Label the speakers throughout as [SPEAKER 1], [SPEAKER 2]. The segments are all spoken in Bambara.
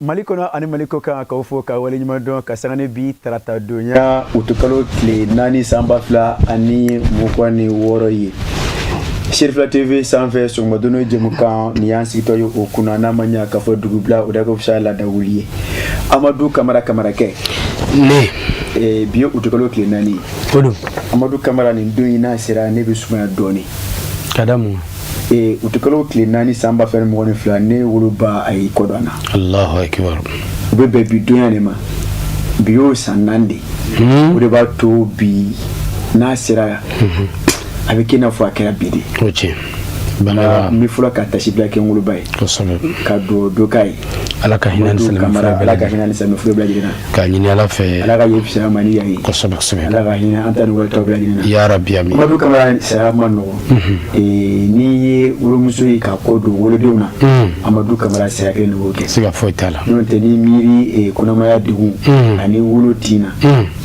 [SPEAKER 1] Mali kɔnɔ ani Mali kɔ kan, k'aw fo ka waleɲuman dɔn ka sanga ni bi tarata donya utukalo tile 4 san 2026 ye. Serifila TV sanfɛ, sɔgɔmadon jɛmukan nin y'an sigitɔ ye o kunna. N'a ma ɲɛ k'a fɔ dugubila, o da ka fisa laada wuli ye. Amadu Kamara, Kamarakɛ.
[SPEAKER 2] Ne.
[SPEAKER 1] Bi ye utukalo tile 4 ye.
[SPEAKER 2] O don.
[SPEAKER 1] Amadu Kamara, nin don in n'a sera, ne bɛ sumaya dɔɔnin.
[SPEAKER 2] Ka da mun kan?
[SPEAKER 1] Utukalo tile 4 san 2022, ne woloba, a y'i kɔ don an na.
[SPEAKER 2] Allahu akbar.
[SPEAKER 1] U bɛ bɛn bi donya de ma. Bi y'o san 4 de. O de b'a to bi n'a sera, a bɛ k'i n'a fɔ a kɛra bi de.
[SPEAKER 2] O tiɲɛ, bangebaa.
[SPEAKER 1] N bɛ fɔlɔ ka tasibila kɛ n woloba ye. Ka dugawu dɔ k'a ye.
[SPEAKER 2] Ala ka hinɛ ni silamɛ
[SPEAKER 1] fura bɛɛ. Ala ka hinɛ ni silamɛ fura bɛɛ lajɛlen na.
[SPEAKER 2] K'a ɲini Ala fɛ.
[SPEAKER 1] Ala ka yen fisaya ma ni yan ye.
[SPEAKER 2] Kosɛbɛ kosɛbɛ.
[SPEAKER 1] Ala ka hinɛ an ta ni wari tɔ bɛɛ lajɛlen na.
[SPEAKER 2] Ya rabi, amin.
[SPEAKER 1] Amadu Kamara, saya ma nɔgɔn. N'i ye wolomuso ye k'a kɔ don wolodenw na, Amadu Kamara, saya kelen de b'o kɛ.
[SPEAKER 2] Siga foyi t'a la.
[SPEAKER 1] N'o tɛ, n'i miiri kɔnɔmaya degun ani wolo tin na,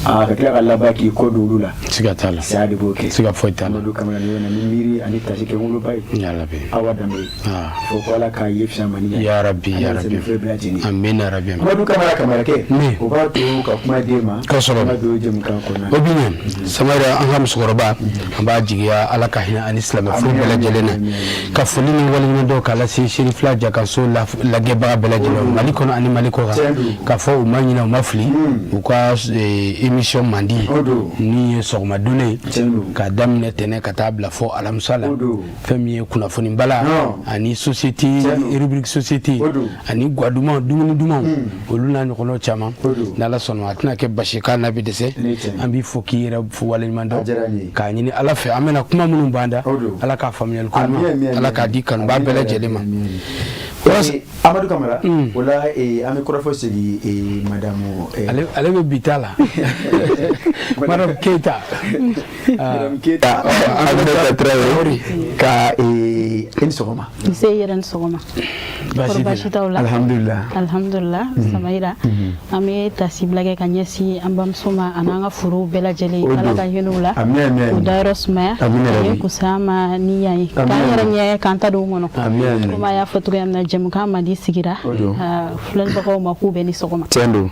[SPEAKER 1] aa, ka tila ka laban k'i kɔ don olu la.
[SPEAKER 2] Siga t'a la.
[SPEAKER 1] Saya de b'o kɛ.
[SPEAKER 2] Siga foyi t'a la.
[SPEAKER 1] Amadu Kamara, ni yɔrɔ ni miiri ani tasi kɛ n woloba ye.
[SPEAKER 2] Ya rabi.
[SPEAKER 1] Awa Danbele. Fo ko Ala k'a ye fisaya ma ni yan ye.
[SPEAKER 2] Ya rabi, ya rabi. Amin ya rabi.
[SPEAKER 1] Amadu Kamara, Kamarakɛ.
[SPEAKER 2] Ne.
[SPEAKER 1] O b'a to ka kuma d'e ma.
[SPEAKER 2] Kosɛbɛ.
[SPEAKER 1] Kuma don jɛmukan kɔnɔna na.
[SPEAKER 2] O bi ɲɛ Samayira, an ka musokɔrɔba, an b'a jigiya Ala ka hinɛ ani silamɛ furu bɛɛ lajɛlen na, ka foli ni waleɲuman dɔw k'a lase Serifila Jakaso lajɛbaga bɛɛ lajɛlen, Mali kɔnɔ ani Mali kɔ kan, k'a fɔ u ma ɲinɛ, u ma fili u ka émission mandi ni ye sɔgɔma donnen k'a daminɛ tɛnɛ ka taa bila fɔ alamisa la. Fɛn min ye kunnafoni bala ani société, rubrique société ani gwa duman, dumuni dumanw, olu n'a ɲɔgɔnnaw caman. N'Ala sɔnna, a tɛna kɛ basi k'a n'a bɛ dɛsɛ. An b'i fo k'i yɛrɛ fo, waleɲuman dɔn, k'a ɲini Ala fɛ, an bɛna kuma minnu b'an da, Ala k'a faamuyali ko ɲuman, Ala k'a di kanubaa bɛɛ lajɛlen ma.
[SPEAKER 1] Amadu Kamara, o la an bɛ kɔrɔfɔ segi madame.
[SPEAKER 2] Ale bɛ bi ta la, madame Keyita.
[SPEAKER 1] Madame Keyita Aminata Traoré, ka i ni sɔgɔma.
[SPEAKER 3] Nse, i yɛrɛ ni sɔgɔma.
[SPEAKER 2] Baasi
[SPEAKER 3] baasi t'aw la?
[SPEAKER 1] Alhamdulillah.
[SPEAKER 3] Alhamdulillah. Samayira, an bɛ tasibila kɛ ka ɲɛsin an bamuso ma ani an ka forow bɛɛ lajɛlen. Ala ka hinɛ u la, u dayɔrɔ sumaya, ani kusaya ma ni yan ye, k'an yɛrɛ ɲɛ k'an ta don u kɔnɔ. Komi a y'a fɔ cogoya min na, jɛmukan mandi sigira filɛlibagaw ma, k'u bɛɛ ni sɔgɔma.
[SPEAKER 1] Tiɲɛ don,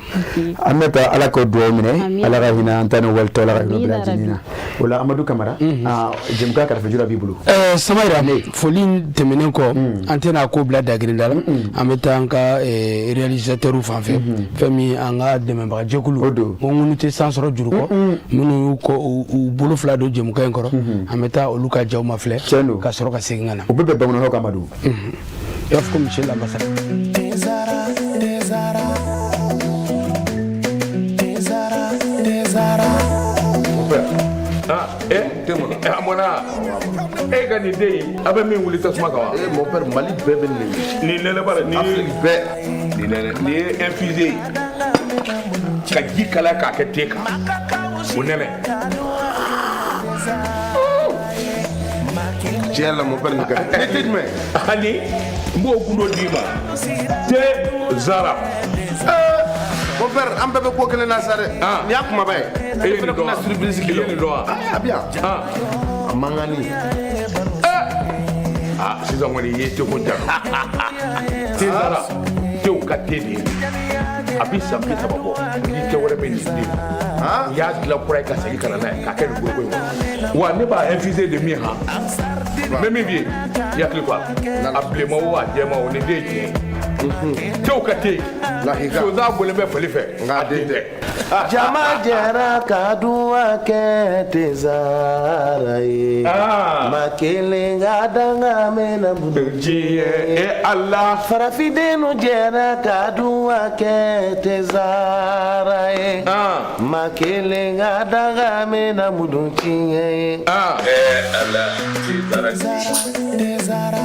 [SPEAKER 1] Aminata, Ala k'o dugawu minɛ, Ala ka hinɛ an ta ni walitɔ la, ka hinɛ bɛɛ lajɛlen na. O la, Amadu Kamara, jɛmukan karafe b'i bolo.
[SPEAKER 2] Samayira, foli tɛmɛnen kɔ, an tɛna ko bila dagirinda la. An bɛ taa an ka réalisateur fan fɛ, fɛn min an ka dɛmɛbaga jɛkulu ko ŋunu tɛ san sɔrɔ juru kɔ, minnu y'u kɔ u bolo fila don jɛmukan in kɔrɔ. An bɛ taa olu ka jaw ma filɛ ka sɔrɔ ka segin ka na.
[SPEAKER 1] O bɛ bɛn bamananw ka Amadu.
[SPEAKER 2] I b'a fɔ ko monsieur l'ambassadeur.
[SPEAKER 4] Tezara, Tezara, Tezara, Tezara.
[SPEAKER 5] Ah, eh, eh, a mɔna e ka nin den in, a bɛ min wuli tasuma kan wa?
[SPEAKER 6] Eh, mon père, Mali bɛɛ bɛ nin de.
[SPEAKER 5] Nin nɛnɛ bara nin.
[SPEAKER 6] Afrique bɛɛ.
[SPEAKER 5] Nin nɛnɛ, nin ye infusé ye ka ji kalaya k'a kɛ te kan, o nɛnɛ.
[SPEAKER 6] Tiɲɛ la, mon père, nin ka di. Ne tɛ jumɛn?
[SPEAKER 5] Ani n b'o gundo d'i ma, te zara.
[SPEAKER 6] Mon père, an bɛɛ bɛ ko kelen na sa dɛ.
[SPEAKER 5] Ah.
[SPEAKER 6] Nin y'a kumaba ye.
[SPEAKER 5] E ye nin
[SPEAKER 6] fana
[SPEAKER 5] dɔn
[SPEAKER 6] tɛna
[SPEAKER 5] wa?
[SPEAKER 6] Surprise k'i
[SPEAKER 5] I
[SPEAKER 6] la.
[SPEAKER 5] ye nin dɔn wa?
[SPEAKER 6] A bɛ yan.
[SPEAKER 5] Ah.
[SPEAKER 6] A mankanni.
[SPEAKER 5] Ah, sisan kɔni i ye teko ja. Te zara, tew ka te de ye. A bi san 30 bɔ ni te wɛrɛ bɛ nin den. U y'a dilan kura ye ka segin ka na n'a ye k'a kɛ nin foroko in kɔnɔ. Wa ne b'a infusé de min han, n bɛ min f'i ye, i hakili to a la, a bilenman o, a jɛman o, nin den ye tiɲɛ ye. Tew ka te.
[SPEAKER 6] Lahika.
[SPEAKER 5] Sonsan bɔlen bɛ fali fɛ.
[SPEAKER 6] Nka a den tɛ.
[SPEAKER 4] Jama jɛra ka duwa kɛ Tezara ye.
[SPEAKER 5] Ah.
[SPEAKER 4] Ma kelen ka danga mɛnna bolo.
[SPEAKER 5] Diɲɛ e Ala.
[SPEAKER 4] Farafindenw jɛra ka duwa kɛ Tezara ye.
[SPEAKER 5] Ah.
[SPEAKER 4] Ma kelen ka danga mɛnna mudu tiɲɛ ye.
[SPEAKER 5] Ah.
[SPEAKER 7] Eh, Ala, te zara.
[SPEAKER 4] Tezara.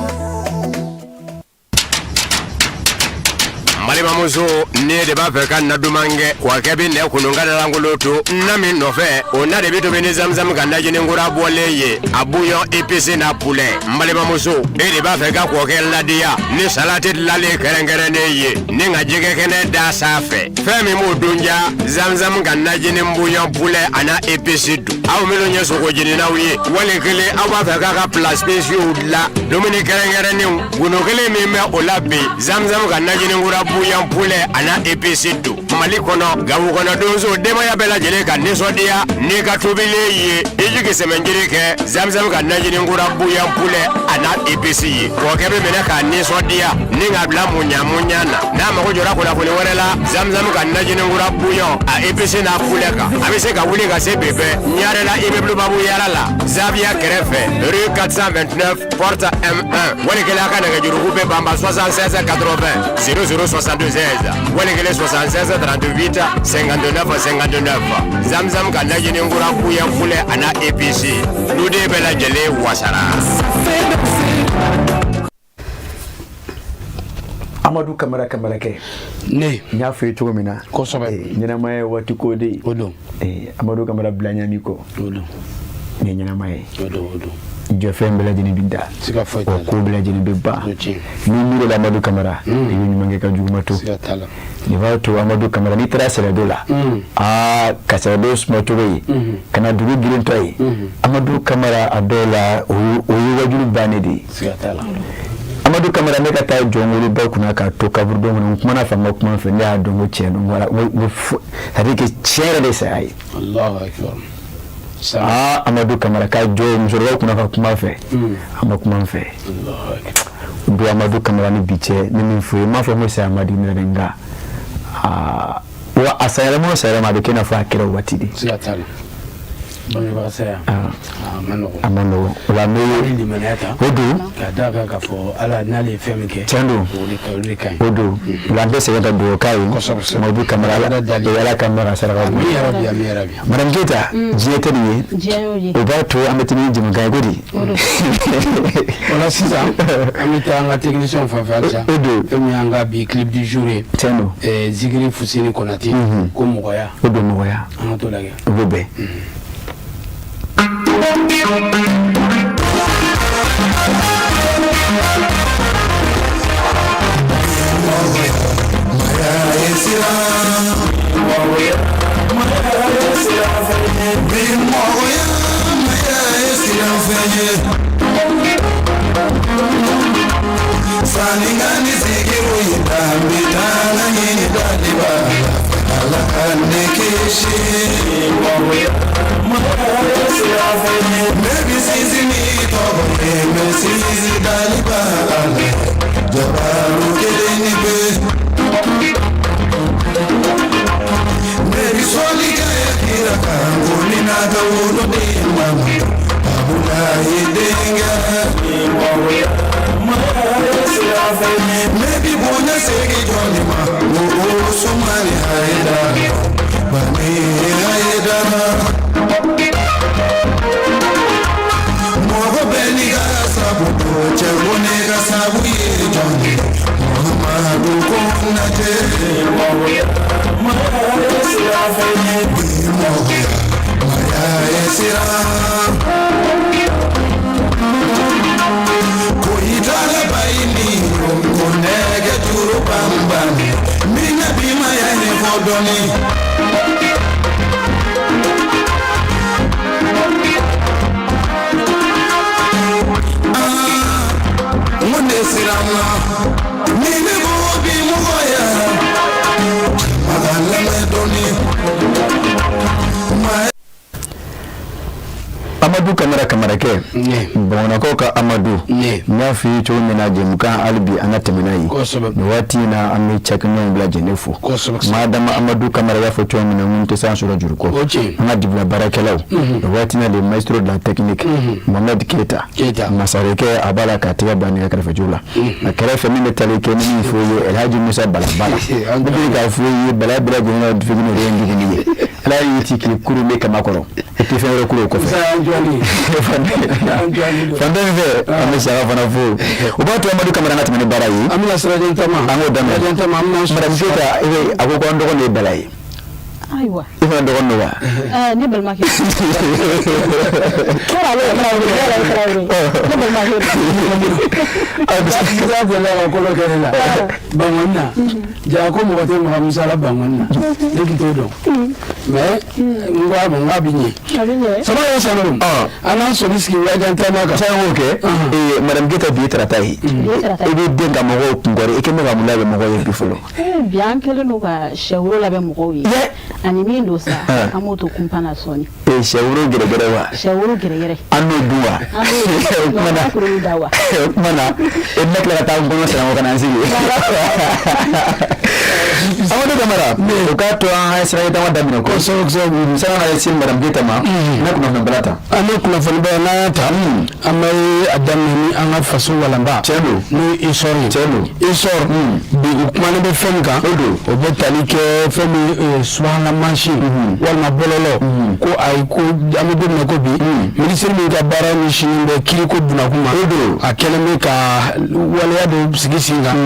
[SPEAKER 8] Balimamuso. Ne de b'a fɛ ka na duman kɛ kɔkɛ bɛ nɛ kunun ka dalankolon to na min nɔfɛ o na de bɛ tobi ni zamzam ka najinin kura bɔlen ye a bouillon épice n'a poulet n balimamuso e de b'a fɛ ka kɔkɛ ladiya ni salati dilanlen kɛrɛnkɛrɛnnen ye ni ka jɛgɛ kɛnɛ da sanfɛ fɛn min b'o dun ja zamzam ka najinin bouillon poulet a n'a épice don aw minnu ye sogo jeninaw ye wali kelen aw b'a fɛ k'a ka plat spéciaux dilan dumuni kɛrɛnkɛrɛnnenw gundo kelen min bɛ o la bi zamzam ka najinin kura bouillon poulet a n'a épice don mali kɔnɔ gawo kɔnɔ donso denbaya bɛɛ lajɛlen ka nisɔndiya n'i ka tobilen ye i jigi sɛmɛnjiri kɛ zamzam ka najinin kura bouillon poulet a n'a épice ye kɔkɛ bɛ minɛ k'a nisɔndiya ni k'a bila muɲa muɲa na n'a mago jɔra kunnafoni wɛrɛ la zamzam ka najinin kura bouillon a épice n'a poulet kan a bɛ se ka wuli ka se bi bɛɛ ɲarela immeuble babu yara la zaviya kɛrɛfɛ rue 429 porte M1 wali kelen a ka nɛgɛjuruku bɛ banba 76 80 00 76 wali kelen 76 38 59 59 zamzam ka najinin kura bouillon poulet a n'a épice duden bɛɛ lajɛlen wasara.
[SPEAKER 1] Amadu Kamara Kamarakɛ
[SPEAKER 2] ne
[SPEAKER 1] n y'a fɔ i ye cogo min na
[SPEAKER 2] kosɛbɛ
[SPEAKER 1] ɲɛnamaya ye waati ko de ye
[SPEAKER 2] o don
[SPEAKER 1] Amadu Kamara bila ɲami kɔ
[SPEAKER 2] o don
[SPEAKER 1] nin ye ɲɛnamaya ye
[SPEAKER 2] o don o don
[SPEAKER 1] jɔfɛn bɛɛ lajɛlen bɛ da
[SPEAKER 2] siga foyi t'a
[SPEAKER 1] wa
[SPEAKER 2] la
[SPEAKER 1] ko bɛɛ lajɛlen bɛ ban
[SPEAKER 2] o tiɲɛ
[SPEAKER 1] n'i miiri la Amadu Kamara i bɛ ɲuman kɛ ka juguman to
[SPEAKER 2] siga t'a la
[SPEAKER 1] nin b'a to Amadu Kamara n'i taara Sɛrɛdo la aa ka Sɛrɛdo suma cogo ye ka na dugu girintɔ ye Amadu Kamara a dɔw la o ye wajulu bannen de ye
[SPEAKER 2] siga t'a la
[SPEAKER 1] Amadu Kamara ne ka taa jɔnwolo ba kunna k'a to kaburudon kɔnɔ n kumana fa n ka kuma fɛ ne y'a dɔn ko tiɲɛ don wala c'est à dire que tiɲɛ yɛrɛ de ye saya ye
[SPEAKER 2] Allahu akbar
[SPEAKER 1] aa Amadu Kamara ka jɔ musokɔrɔba kunna ka kuma fɛ a ma kuma n fɛ
[SPEAKER 2] Allahu akbar
[SPEAKER 1] don Amadu Kamara ni bi cɛ ne min fɔ ye n m'a fɔ ko saya ma di ne la dɛ nka aa wa a sayɛlɛma o sayɛlɛma a bɛ kɛ i n'a fɔ a kɛra o waati de
[SPEAKER 2] siga t'a la bangebaga saya a ma nɔgɔn
[SPEAKER 1] a ma nɔgɔn o la n bɛ
[SPEAKER 2] ni limaniya ta
[SPEAKER 1] o don
[SPEAKER 2] ka d'a kan k'a fɔ ala n'ale ye fɛn min kɛ
[SPEAKER 1] tiɲɛ don
[SPEAKER 2] o de ka ɲi
[SPEAKER 1] o don o la an tɛ sɛgɛn ka dugawu k'a ye
[SPEAKER 2] Kosɛbɛ.
[SPEAKER 1] Amadu Kamara ala ala ka mɛn ka saraka bɔ
[SPEAKER 2] ami yarabi ami yarabi
[SPEAKER 1] Madame Keyita diɲɛ tɛ nin ye
[SPEAKER 3] diɲɛ y'o ye
[SPEAKER 1] o b'a to an bɛ tɛmɛ ni jɛmukan ye ko di
[SPEAKER 2] o la sisan an bɛ taa an ka technicien fan fɛ halisa
[SPEAKER 1] O don.
[SPEAKER 2] fɛn min y'an ka bi clip du jour ye
[SPEAKER 1] tiɲɛ don
[SPEAKER 2] Zikiri Fuseni Konate ko mɔgɔya
[SPEAKER 1] o don mɔgɔya
[SPEAKER 2] an ka t'o lajɛ
[SPEAKER 1] o bɛ bɛn. Amadu Kamara Kamarakɛ bamanankaw ka Amadu
[SPEAKER 2] Ne.
[SPEAKER 1] n y'a f'i ye cogo min na jɛmukan hali bi an ka tɛmɛ n'a ye
[SPEAKER 2] Kosɛbɛ.
[SPEAKER 1] nin waati in na an bɛ cakɛɲɔgɔnw bila jɛnɛ fo
[SPEAKER 2] Kosɛbɛ.
[SPEAKER 1] madama Amadu Kamara y'a fɔ cogo min na mun tɛ se an sɔrɔ juru kɔ
[SPEAKER 2] O tiɲɛ.
[SPEAKER 1] an ka dibila baarakɛlaw nin waati in na le maestro de la technique Mohamed Keita
[SPEAKER 2] Keita.
[SPEAKER 1] masakɛ a b'a la k'a tɛgɛ bila nɛgɛ kɛrɛfɛju la a kɛrɛfɛ min bɛ tali kɛ ni min fɔ ye Elhaji Musa Bala Bala n bɛ k'a fɔ ye Bala bɛɛ lajɛlen ka dufegin o de ye n duguni ye Ala y'i ci k'i kurun bɛ kama kɔrɔ i tɛ fɛn wɛrɛ kuru o kɔfɛ. Fantan fɛ, an bɛ Saka fana fo. O b'a to, Amadu Kamara, an ka tɛmɛ ni baara ye.
[SPEAKER 2] An bɛna sirajɛ taama.
[SPEAKER 1] An k'o daminɛ.
[SPEAKER 2] Sirajɛ taama, an bɛna.
[SPEAKER 1] Madame Keita, e bɛ a ko an dɔgɔnin de ye Bala ye.
[SPEAKER 3] Ayiwa.
[SPEAKER 1] I fana dɔgɔnin don wa?
[SPEAKER 3] Ne balimakɛ. Kɔrɔ ale ye Tarawele, ne yɛrɛ ye Tarawele. Ne balimakɛ don.
[SPEAKER 2] Musa delila ka ko dɔ kɛ ne la Bankɔni na. Ja ko mɔgɔ tɛ maga Musa la Bankɔni na. Ne tun t'o dɔn. Mais n ko a ma n k'a bɛ ɲɛ.
[SPEAKER 3] A bɛ ɲɛ.
[SPEAKER 2] Sama ye Sanu. An k'an sɔmi sigi wulajan taama kan.
[SPEAKER 1] Sani k'o kɛ, Madame Keita, bi ye tarata ye.
[SPEAKER 3] Bi ye tarata
[SPEAKER 1] I
[SPEAKER 3] ye.
[SPEAKER 1] bɛ den ka mɔgɔw kunkɔrɔ, i kɛlen bɛ ka mun labɛn mɔgɔw ye bi fɔlɔ?
[SPEAKER 3] Bi an kɛlen don ka sɛworo labɛn mɔgɔw ye. Ani min don sa, an b'o to kunpan na sɔɔni.
[SPEAKER 1] Sɛworo gɛrɛgɛrɛ wa?
[SPEAKER 3] Sɛworo gɛrɛgɛrɛ.
[SPEAKER 1] An n'o dun wa?
[SPEAKER 3] An b'o
[SPEAKER 1] O
[SPEAKER 3] dun.
[SPEAKER 1] kuma na
[SPEAKER 3] An b'a da wa?
[SPEAKER 1] O kuma na, e bɛna tila ka taa n kɔnɔ sɛnɛkɔ ka na n sigi. Amadu Kamara, o k'a to an ka sira dama daminɛ ko.
[SPEAKER 2] Kosɛbɛ kosɛbɛ.
[SPEAKER 1] Sani an ka se Madame Keita ma, n bɛ kunnafoni bala ta.
[SPEAKER 2] An bɛ kunnafoni bɛɛ n'an y'a ta, an bɛ a daminɛ ni an ka faso walanba.
[SPEAKER 1] Tiɲɛ don.
[SPEAKER 2] N'o ye essor ye.
[SPEAKER 1] Tiɲɛ don.
[SPEAKER 2] Essor bi, u kumanen bɛ fɛn min kan.
[SPEAKER 1] O don.
[SPEAKER 2] O bɛ tali kɛ fɛn min ye subahana mansin walima bɔlɔlɔ ko ayi ko an bɛ don min na ko bi, minisiri min ka baara ɲɛsinnen bɛ kiriko bunakun ma.
[SPEAKER 1] O don.
[SPEAKER 2] A kɛlen bɛ ka waleya dɔw sigi sen kan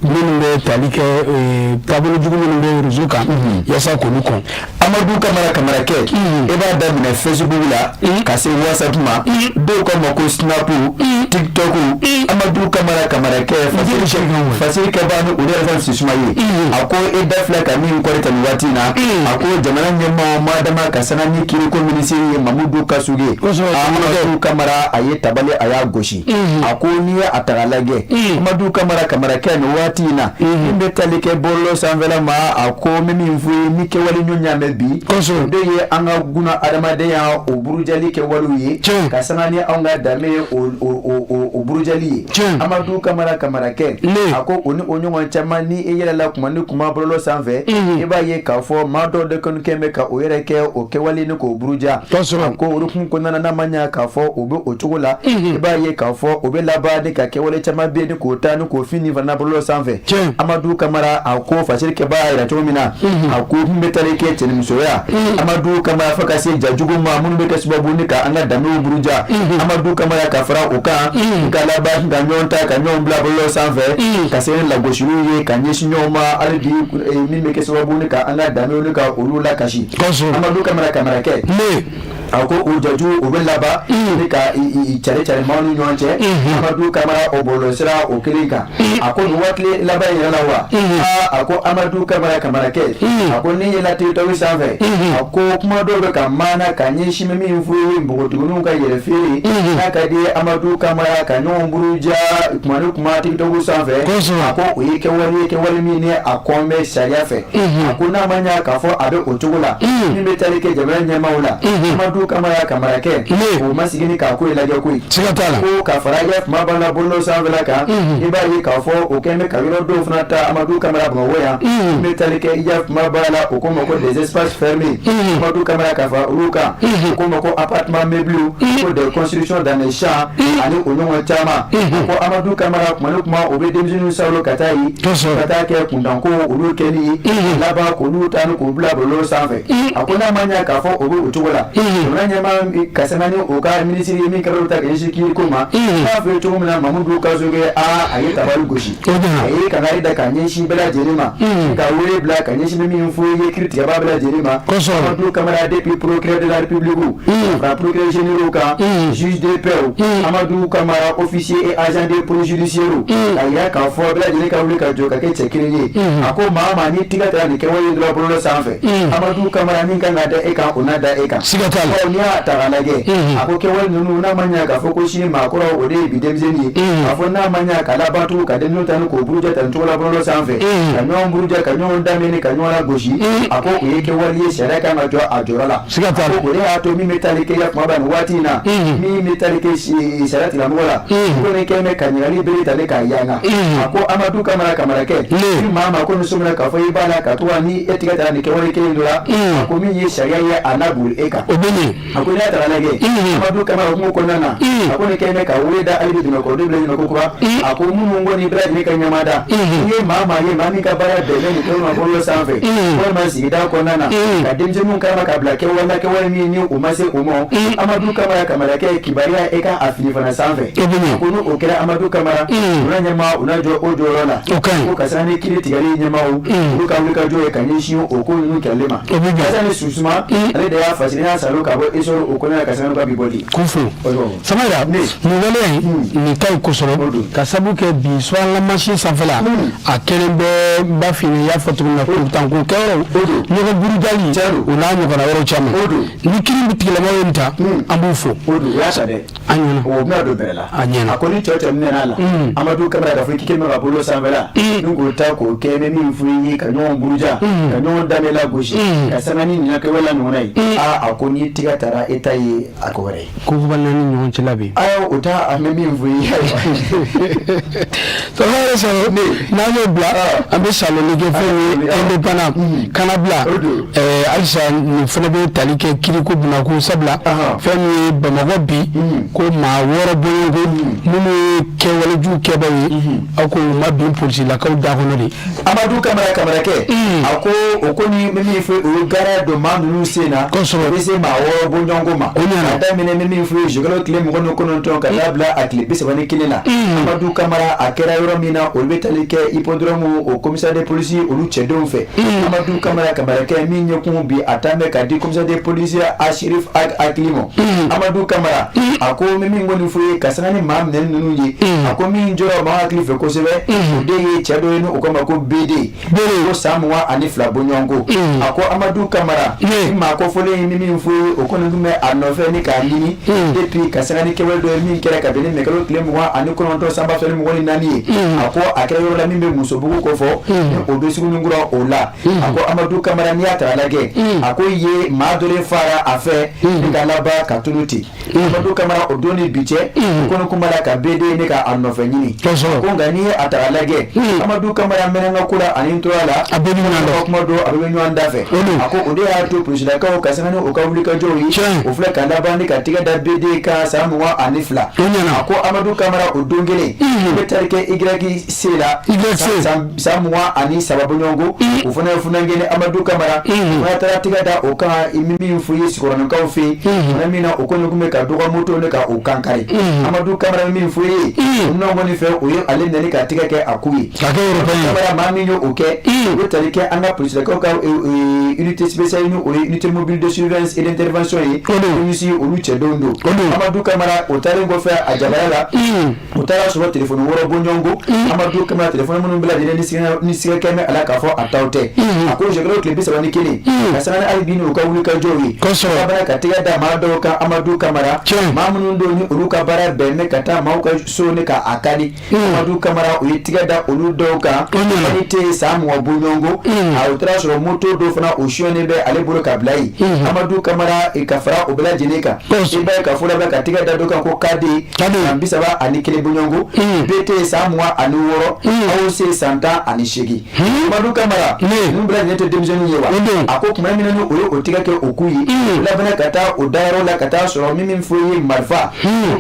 [SPEAKER 2] minnu bɛ tali kɛ taabolo jugu minnu bɛ réseau kan yaasa k'olu kɔn.
[SPEAKER 1] Amadu Kamara, Kamarakɛ, e b'a daminɛ Facebook la ka se WhatsApp ma, dɔw k'a ma ko Snap, TikTok. Amadu Kamara, Kamarakɛ, fasiri kɛbaa ni olu yɛrɛ fana sisuma ye, a ko e da filɛ ka min kɔri ta nin waati in na, a ko jamana ɲɛmaaw ma dama ka sanga ni kiriko minisiri ye Mamudu Kasuge. Amadu Kamara, a ye tabali, a y'a gosi. A ko n'i ye a ta k'a lajɛ, Amadu Kamara, Kamarakɛ, nin waati in na, min bɛ tali kɛ bɔlɔlɔ sanfɛla ma, a ko n bɛ min fɔ ye ni kɛwale ɲɔ ɲaamɛ bi, o de ye an ka guna adamadenya o burujali kɛwalew ye ka sanga ni anw ka danbe ye o burujali ye. Amadu Kamara, Kamarakɛ, a ko o ni o ɲɔgɔn caman, ni e yɛlɛla kuma ni kuma bɔlɔlɔ sanfɛ, i b'a ye k'a fɔ maa dɔw de kɔni kɛn bɛ ka o yɛrɛ kɛ o kɛwale ni k'o buruja. A ko olu kun kɔnɔna na, n'a ma ɲa k'a fɔ o bɛ o cogo la, i b'a ye k'a fɔ o bɛ laban ni ka kɛwale caman bɛ yen ni k'o ta ni k'o fin ni fana bɔlɔlɔ sanfɛ. Amadu Kamara, a ko fasiri kɛbaa y'a yira cogo min na, a ko min bɛ tali kɛ cɛnimusoya, Amadu Kamara, fo ka se jajugu ma minnu bɛ kɛ sababu ni ka an ka danbew buruja, Amadu Kamara, ka fara o kan, ka laban ka ɲɔgɔn ta ka ɲɔgɔn bila bɔlɔlɔ sanfɛ ka se ni lagosiliw ye ka ɲɛsin ɲɔgɔn ma hali bi, min bɛ kɛ sababu ni ka an ka danbew ni ka olu lakasi. Amadu Kamara, Kamarakɛ, a ko o jaju o bɛ laban ni ka cari cari maaw ni ɲɔgɔn cɛ. Amadu Kamara, o bɔlɔlɔsira o kelen kan, a ko nin waati laban in yɛrɛ la wa, aa, a ko Amadu Kamara, Kamarakɛ, a ko ni yɛlɛla TikTok sanfɛ, a ko kuma dɔw bɛ ka maana ka ɲɛsin min fɔ ye npogotigininw ka yɛrɛ feere n'a ka di ye, Amadu Kamara, ka ɲɔgɔn buruja kuma ni kuma TikTok sanfɛ, a ko o ye kɛwale ye, kɛwale min ni a kɔn bɛ sariya fɛ. A ko n'a ma ɲɛ k'a fɔ a bɛ o cogo la, min bɛ tali kɛ jamana ɲɛmaaw la, Amadu Kamara, Kamarakɛ, o ma sigi ni k'a ko in lajɛ koyi.
[SPEAKER 2] Siga t'a la.
[SPEAKER 1] Ko ka fara i kuma b'a la bɔlɔlɔ sanfɛla kan, i b'a ye k'a fɔ o kɛlen bɛ ka yɔrɔ dɔw fana ta, Amadu Kamara, Bamakɔ yan, min bɛ tali kɛ i ya kuma b'a la, o ko ma ko des espaces fermés, Amadu Kamara, ka fara olu kan, o ko ma ko appartement meublé, ko des constructions dans les champs ani o ɲɔgɔn caman. Ko Amadu Kamara, kuma ni kuma, o bɛ denmisɛnninw sawolo ka taa yen ka taa kɛ kuntanko olu kɛli laban k'olu ta ni k'u bila bɔlɔlɔ sanfɛ. A ko n'a ma ɲɛ k'a fɔ o bɛ o cogo la, jamana ɲɛmaa ka sanga ni o ka minisiri ye min kɛra ta ka ɲɛsin kiiriko ma, n'a fɔ ye cogo min na, Mamudu Kasoge, aa, a ye tabali gosi, a ye kangari da ka ɲɛsin bɛɛ lajɛlen ma, ka wele bila ka ɲɛsin min fɔ ye kiiritigɛbaa bɛɛ lajɛlen ma, Amadu Kamara, depuis procureur de la République ka fara procureur généraux kan, juge de paix, Amadu Kamara, officier et agent de police judiciaire, ka yira k'a fɔ bɛɛ lajɛlen ka wuli ka jɔ ka kɛ cɛ kelen ye. A ko maa maa ni tigɛ taara nin kɛwale dɔrɔn bɔlɔlɔ sanfɛ, Amadu Kamara, min kan ka da e kan, o n'a da e kan.
[SPEAKER 2] Siga t'a la.
[SPEAKER 1] N'i y'a ta k'a lajɛ, a ko kɛwale ninnu, n'a ma ɲɛ k'a fɔ ko sini maakɔrɔ o de ye bi denmisɛnnin ye, k'a fɔ n'a ma ɲɛ k'a laban tugun ka denmisɛnninw ta ni k'o buruja ta nin cogo la bɔlɔlɔ sanfɛ, ka ɲɔgɔn buruja, ka ɲɔgɔn daminɛ, ka ɲɔgɔn lagosi, a ko o ye kɛwale ye, sariya kan ka jɔ a jɔyɔrɔ la.
[SPEAKER 2] Siga t'a la.
[SPEAKER 1] O de y'a to min bɛ tali kɛ ya kuma nin waati in na, min bɛ tali kɛ sariya tigilamɔgɔ la, ko ni kɛn bɛ ka ɲininkali bere ta ne k'a yanga. A ko Amadu Kamara, Kamarakɛ, ni maa ma ko ni somina k'a fɔ i b'a la ka to ni e tigɛ taara nin kɛwale kelen dɔ la, a ko min ye sariya ye, a n'a boli e kan.
[SPEAKER 2] O bɛ ɲɛ.
[SPEAKER 1] A ko n'i y'a ta k'a lajɛ, Amadu Kamara, hukumu kɔnɔna na, a ko nin kɛlen bɛ ka wele da hali bi dɛmɛkɔrɔden bɛɛ lajɛlen ma ko kura. A ko minnu kɔni bɛɛ lajɛlen ka ɲɛmada, n'i ye maa maa ye, maa min ka baara bɛnnen nin kɛwale ma bɔlɔlɔ sanfɛ walima sigida kɔnɔna na, ka denmisɛnninw karama ka bila kɛwale la, kɛwale min ni u ma se o ma, Amadu Kamara Kamarakɛ, kibaruya e ka a fili fana sanfɛ. A ko n'o kɛra, Amadu Kamara, u na ɲɛmaa, u na jɔ o jɔyɔrɔ la. Ko ka sanga ni kiiri tigɛli ɲɛmaaw, olu ka wulikajɔ ye ka ɲɛsin o ko ninnu kɛlɛli ma. Hasani Susuma, ale de y'a fasiri n'a salo ka bɔ Essor o kɔnɔna la ka sanga n'u ka bi bɔli.
[SPEAKER 2] K'u fo Samayira, nin waleya in nin ka ɲi kosɛbɛ, ka sabu kɛ bi subahana mansin sanfɛla a kɛlen bɛ n b'a f'i ɲɛna, i y'a fɔ cogo min na, kurutanko kɛyɔrɔw, ɲɔgɔn burujali, o n'a ɲɔgɔnna yɔrɔ caman. Ni kiiri tigilamɔgɔw ye nin ta, an b'u fo.
[SPEAKER 1] O don, o y'a ta dɛ.
[SPEAKER 2] A ɲɛna.
[SPEAKER 1] O bɛna don bɛrɛ la.
[SPEAKER 2] A ɲɛna.
[SPEAKER 1] A ko ni cɛ o cɛ minɛna a la, Amadu Kamara, k'a fɔ k'i kɛlen bɛ ka bolo sanfɛla ni k'o ta k'o kɛ bɛ min f'i ye, ka ɲɔgɔn buruja, ka ɲɔgɔn danbe lagosi, ka sanga ni nin kɛwale la ɲɔgɔnna ye, aa, a ko n'i tigɛ taara e ta ye a ko wɛrɛ ye.
[SPEAKER 2] Ko naani ɲɔgɔn cɛla bɛ yen.
[SPEAKER 1] Ayiwa, o t'a an bɛ min f'i ye.
[SPEAKER 2] Sɔrɔ yɛrɛ sɔrɔ n'an y'o bila, an bɛ saloli kɛ fɛn ye Indépendant kana bila halisa. Nin fana bɛ tali kɛ kiriko bunakun, sabula fɛn min ye Bamakɔ bi, ko maa 6 bɔɲɔgɔnko minnu ye kɛwalejugu kɛbaw ye, aw ko u ma bin polisilakaw da kɔnɔ de.
[SPEAKER 1] Amadu Kamara Kamarakɛ, a ko o ko ni bɛ min fɔ, o ye gara don maa ninnu sen na. O bɛ se maa 6 bɔɲɔgɔnko ma.
[SPEAKER 2] O ɲɛna.
[SPEAKER 1] Ka daminɛ ni min fɔ ye zuwɛnkalo tile 29 ka taa bila a tile 31 la, Amadu Kamara, a kɛra yɔrɔ min na, olu bɛ tali kɛ hippodrome o commissaire de police olu cɛdenw fɛ. Amadu Kamara Kamarakɛ, min ye kun bi a taa bɛ ka di commissaire de police Asirif Akili ma. Amadu Kamara, a ko min kɔni fɔ ye ka sanga ni maa minɛ ninnu ye, a ko min jɔra maa hakili fɛ kosɛbɛ, o de ye cɛ dɔ ye ni o k'a ma ko BD, ko san 22 bɔɲɔgɔnko. A ko Amadu Kamara, ni maa kofɔlen ye min fɔ ye, o kɔni tun bɛ a nɔfɛ ni k'a ɲini depuis ka sanga ni kɛwale dɔ ye min kɛra kabini mɛkalo tile 29 san 2024 ye. A ko a kɛra yɔrɔ la min bɛ Musobugu kofɔ, ni o bɛ Sugunikura o la. A ko Amadu Kamara, n'i y'a ta lajɛ, a ko ye maa dɔ de fara a fɛ ni ka laban ka tunu ten. Amadu Kamara, o don ni bi cɛ, o kɔni kun b'a la ka BD ne ka a nɔfɛ ɲini. Ko nka n'i ye a ta k'a lajɛ, Amadu Kamara mɛnna n ka ko la ani n tora la,
[SPEAKER 2] a bɛɛ bɛ ɲɔgɔn
[SPEAKER 1] dɔn, kuma don a bɛɛ bɛ ɲɔgɔn da fɛ. A ko o de y'a to polisilakaw ka sanga ni u ka wulikajɔw ye, o filɛ ka laban ni ka tigɛ da BD kan san 22. A ko Amadu Kamara, o don kelen o bɛ tali kɛ YC la, san 23 bɔɲɔgɔnko, o fana ye funankɛ ni Amadu Kamara, o fana taara tigɛ da o kan min fɔ ye Sikɔrɔnikaw fɛ yen fana min na, o kɔni tun bɛ ka dɔ ka moto ne ka o kan kari. Amadu Kamara, min fɔ ye o nɔ kɔni fɛ, o ye ale nani ka tigɛ kɛ a ku ye. Kamara, maa min ye o kɛ, o bɛ tali kɛ an ka polisilakaw ka unité spéciale, ni o ye unité mobile de surveillance et d'intervention ye, UMSI, olu cɛdenw don. Amadu Kamara, o taalen kɔfɛ a jabala la, u taara sɔrɔ telefɔni 6 bɔɲɔgɔnko. Amadu Kamara, telefɔni minnu bɛɛ lajɛlen ni siga kɛlen bɛ a la k'a fɔ a taw tɛ. A ko zuwɛnkalo tile 31, ka sanga ni hali bi n'u ka wulikajɔw ye, ka ka tɛgɛ da maa dɔw kan, Amadu Kamara, maa minnu don ni olu ka baara bɛn bɛ ka taa maaw ka so ne ka a kari. Amadu Kamara, u ye tɛgɛ da olu dɔw kan ni tɛ san 20 bɔɲɔgɔnko. A o taara sɔrɔ moto dɔ fana, o sonyɛnen bɛ ale bolo ka bila yen. Amadu Kamara, ka fara o bɛɛ lajɛlen kan, i b'a ye ka fɔ la ka tɛgɛ da dɔ kan ko KD, san 31 bɔɲɔgɔnko, BT san 26, AOC san 18. Amadu Kamara, ninnu bɛɛ lajɛlen tɛ denmisɛnninw ye wa? A ko tuma min na ni o ye o tigɛ kɛ o ku ye, o labanna ka taa o dayɔrɔ la ka taa sɔrɔ min fɔ ye marifa,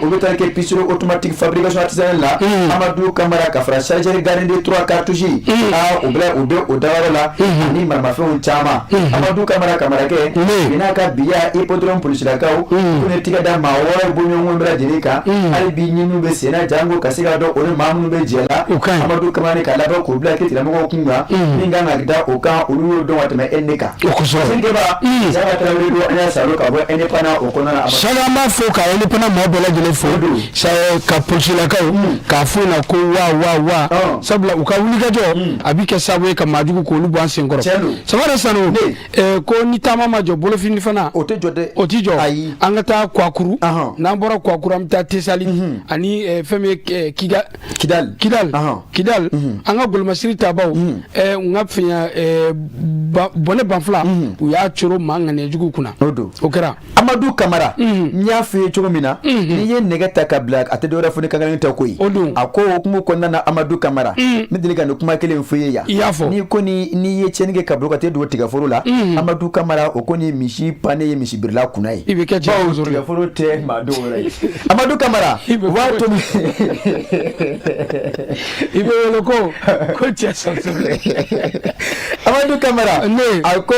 [SPEAKER 1] o bɛ taa kɛ pistolet automatique fabrication artisanale la. Amadu Kamara, ka fara chargeur garni de 3 cartouches, aa, o bɛɛ o bɛ o dayɔrɔ la ani maramafɛnw caman. Amadu Kamara Kamarakɛ, bi n'a ka biya hippodrome polisilakaw ko ne tigɛ da maa 6 bɔɲɔgɔnko bɛɛ lajɛlen kan. Hali bi ɲininiw bɛ sen na jango ka se ka dɔn o ni maa minnu bɛ jɛ la. Amadu Kamara, ni ka laban k'o bila kiiritigɛmɔgɔw kun kan, min kan ka da o kan, olu y'o dɔn ka tɛmɛ e ne kan. Keba Saka Tarawele don, an y'a salo ka bɔ Indépendant o kɔnɔna na.
[SPEAKER 2] Saka, an b'a fo ka Indépendant mɔgɔ bɛɛ lajɛlen fo, ka polisilakaw k'a f'u ɲɛna ko wa wa wa, sabula u ka wulikajɔ a bɛ kɛ sababu ye ka maajugu k'olu bɔ an senkɔrɔ. Samara Sanu, ko ni taama ma jɔ, bolofini fana
[SPEAKER 1] o tɛ jɔ dɛ.
[SPEAKER 2] O tɛ jɔ.
[SPEAKER 1] Ayi.
[SPEAKER 2] An ka taa Kwakuru. N'an bɔra Kwakuru, an bɛ taa Tesali ani fɛn min ye Kidal.
[SPEAKER 1] Kidal.
[SPEAKER 2] Kidal. Kidal, an ka golomasiri tabaw, n ka fiɲɛ bɔnɛ banfila, u y'a coro maa ŋaniyajugu kunna.
[SPEAKER 1] O don.
[SPEAKER 2] O kɛra.
[SPEAKER 1] Amadu Kamara, n y'a f'i ye cogo min na, n'i ye nɛgɛ ta ka bila, a tɛ dɔwɛrɛ fɔ ni kankelen tɛ. tɛ koyi. A ko o hukumu kɔnɔna na, Amadu Kamara, n bɛ deli ka nin kuma kelen f'i ye yan.
[SPEAKER 2] I y'a fɔ.
[SPEAKER 1] N'i ko ni n'i ye tiɲɛni kɛ ka bolo ka t'e don tigaforo la, Amadu Kamara, o kɔni misi pannen ye misibirila kunna ye.
[SPEAKER 2] I bɛ kɛ
[SPEAKER 1] bawo tigaforo tɛ maa dɔw yɔrɔ ye. Amadu Kamara, o b'a to
[SPEAKER 2] i bɛ wele ko cɛ sɔsɔ.
[SPEAKER 1] Amadu Kamara, a ko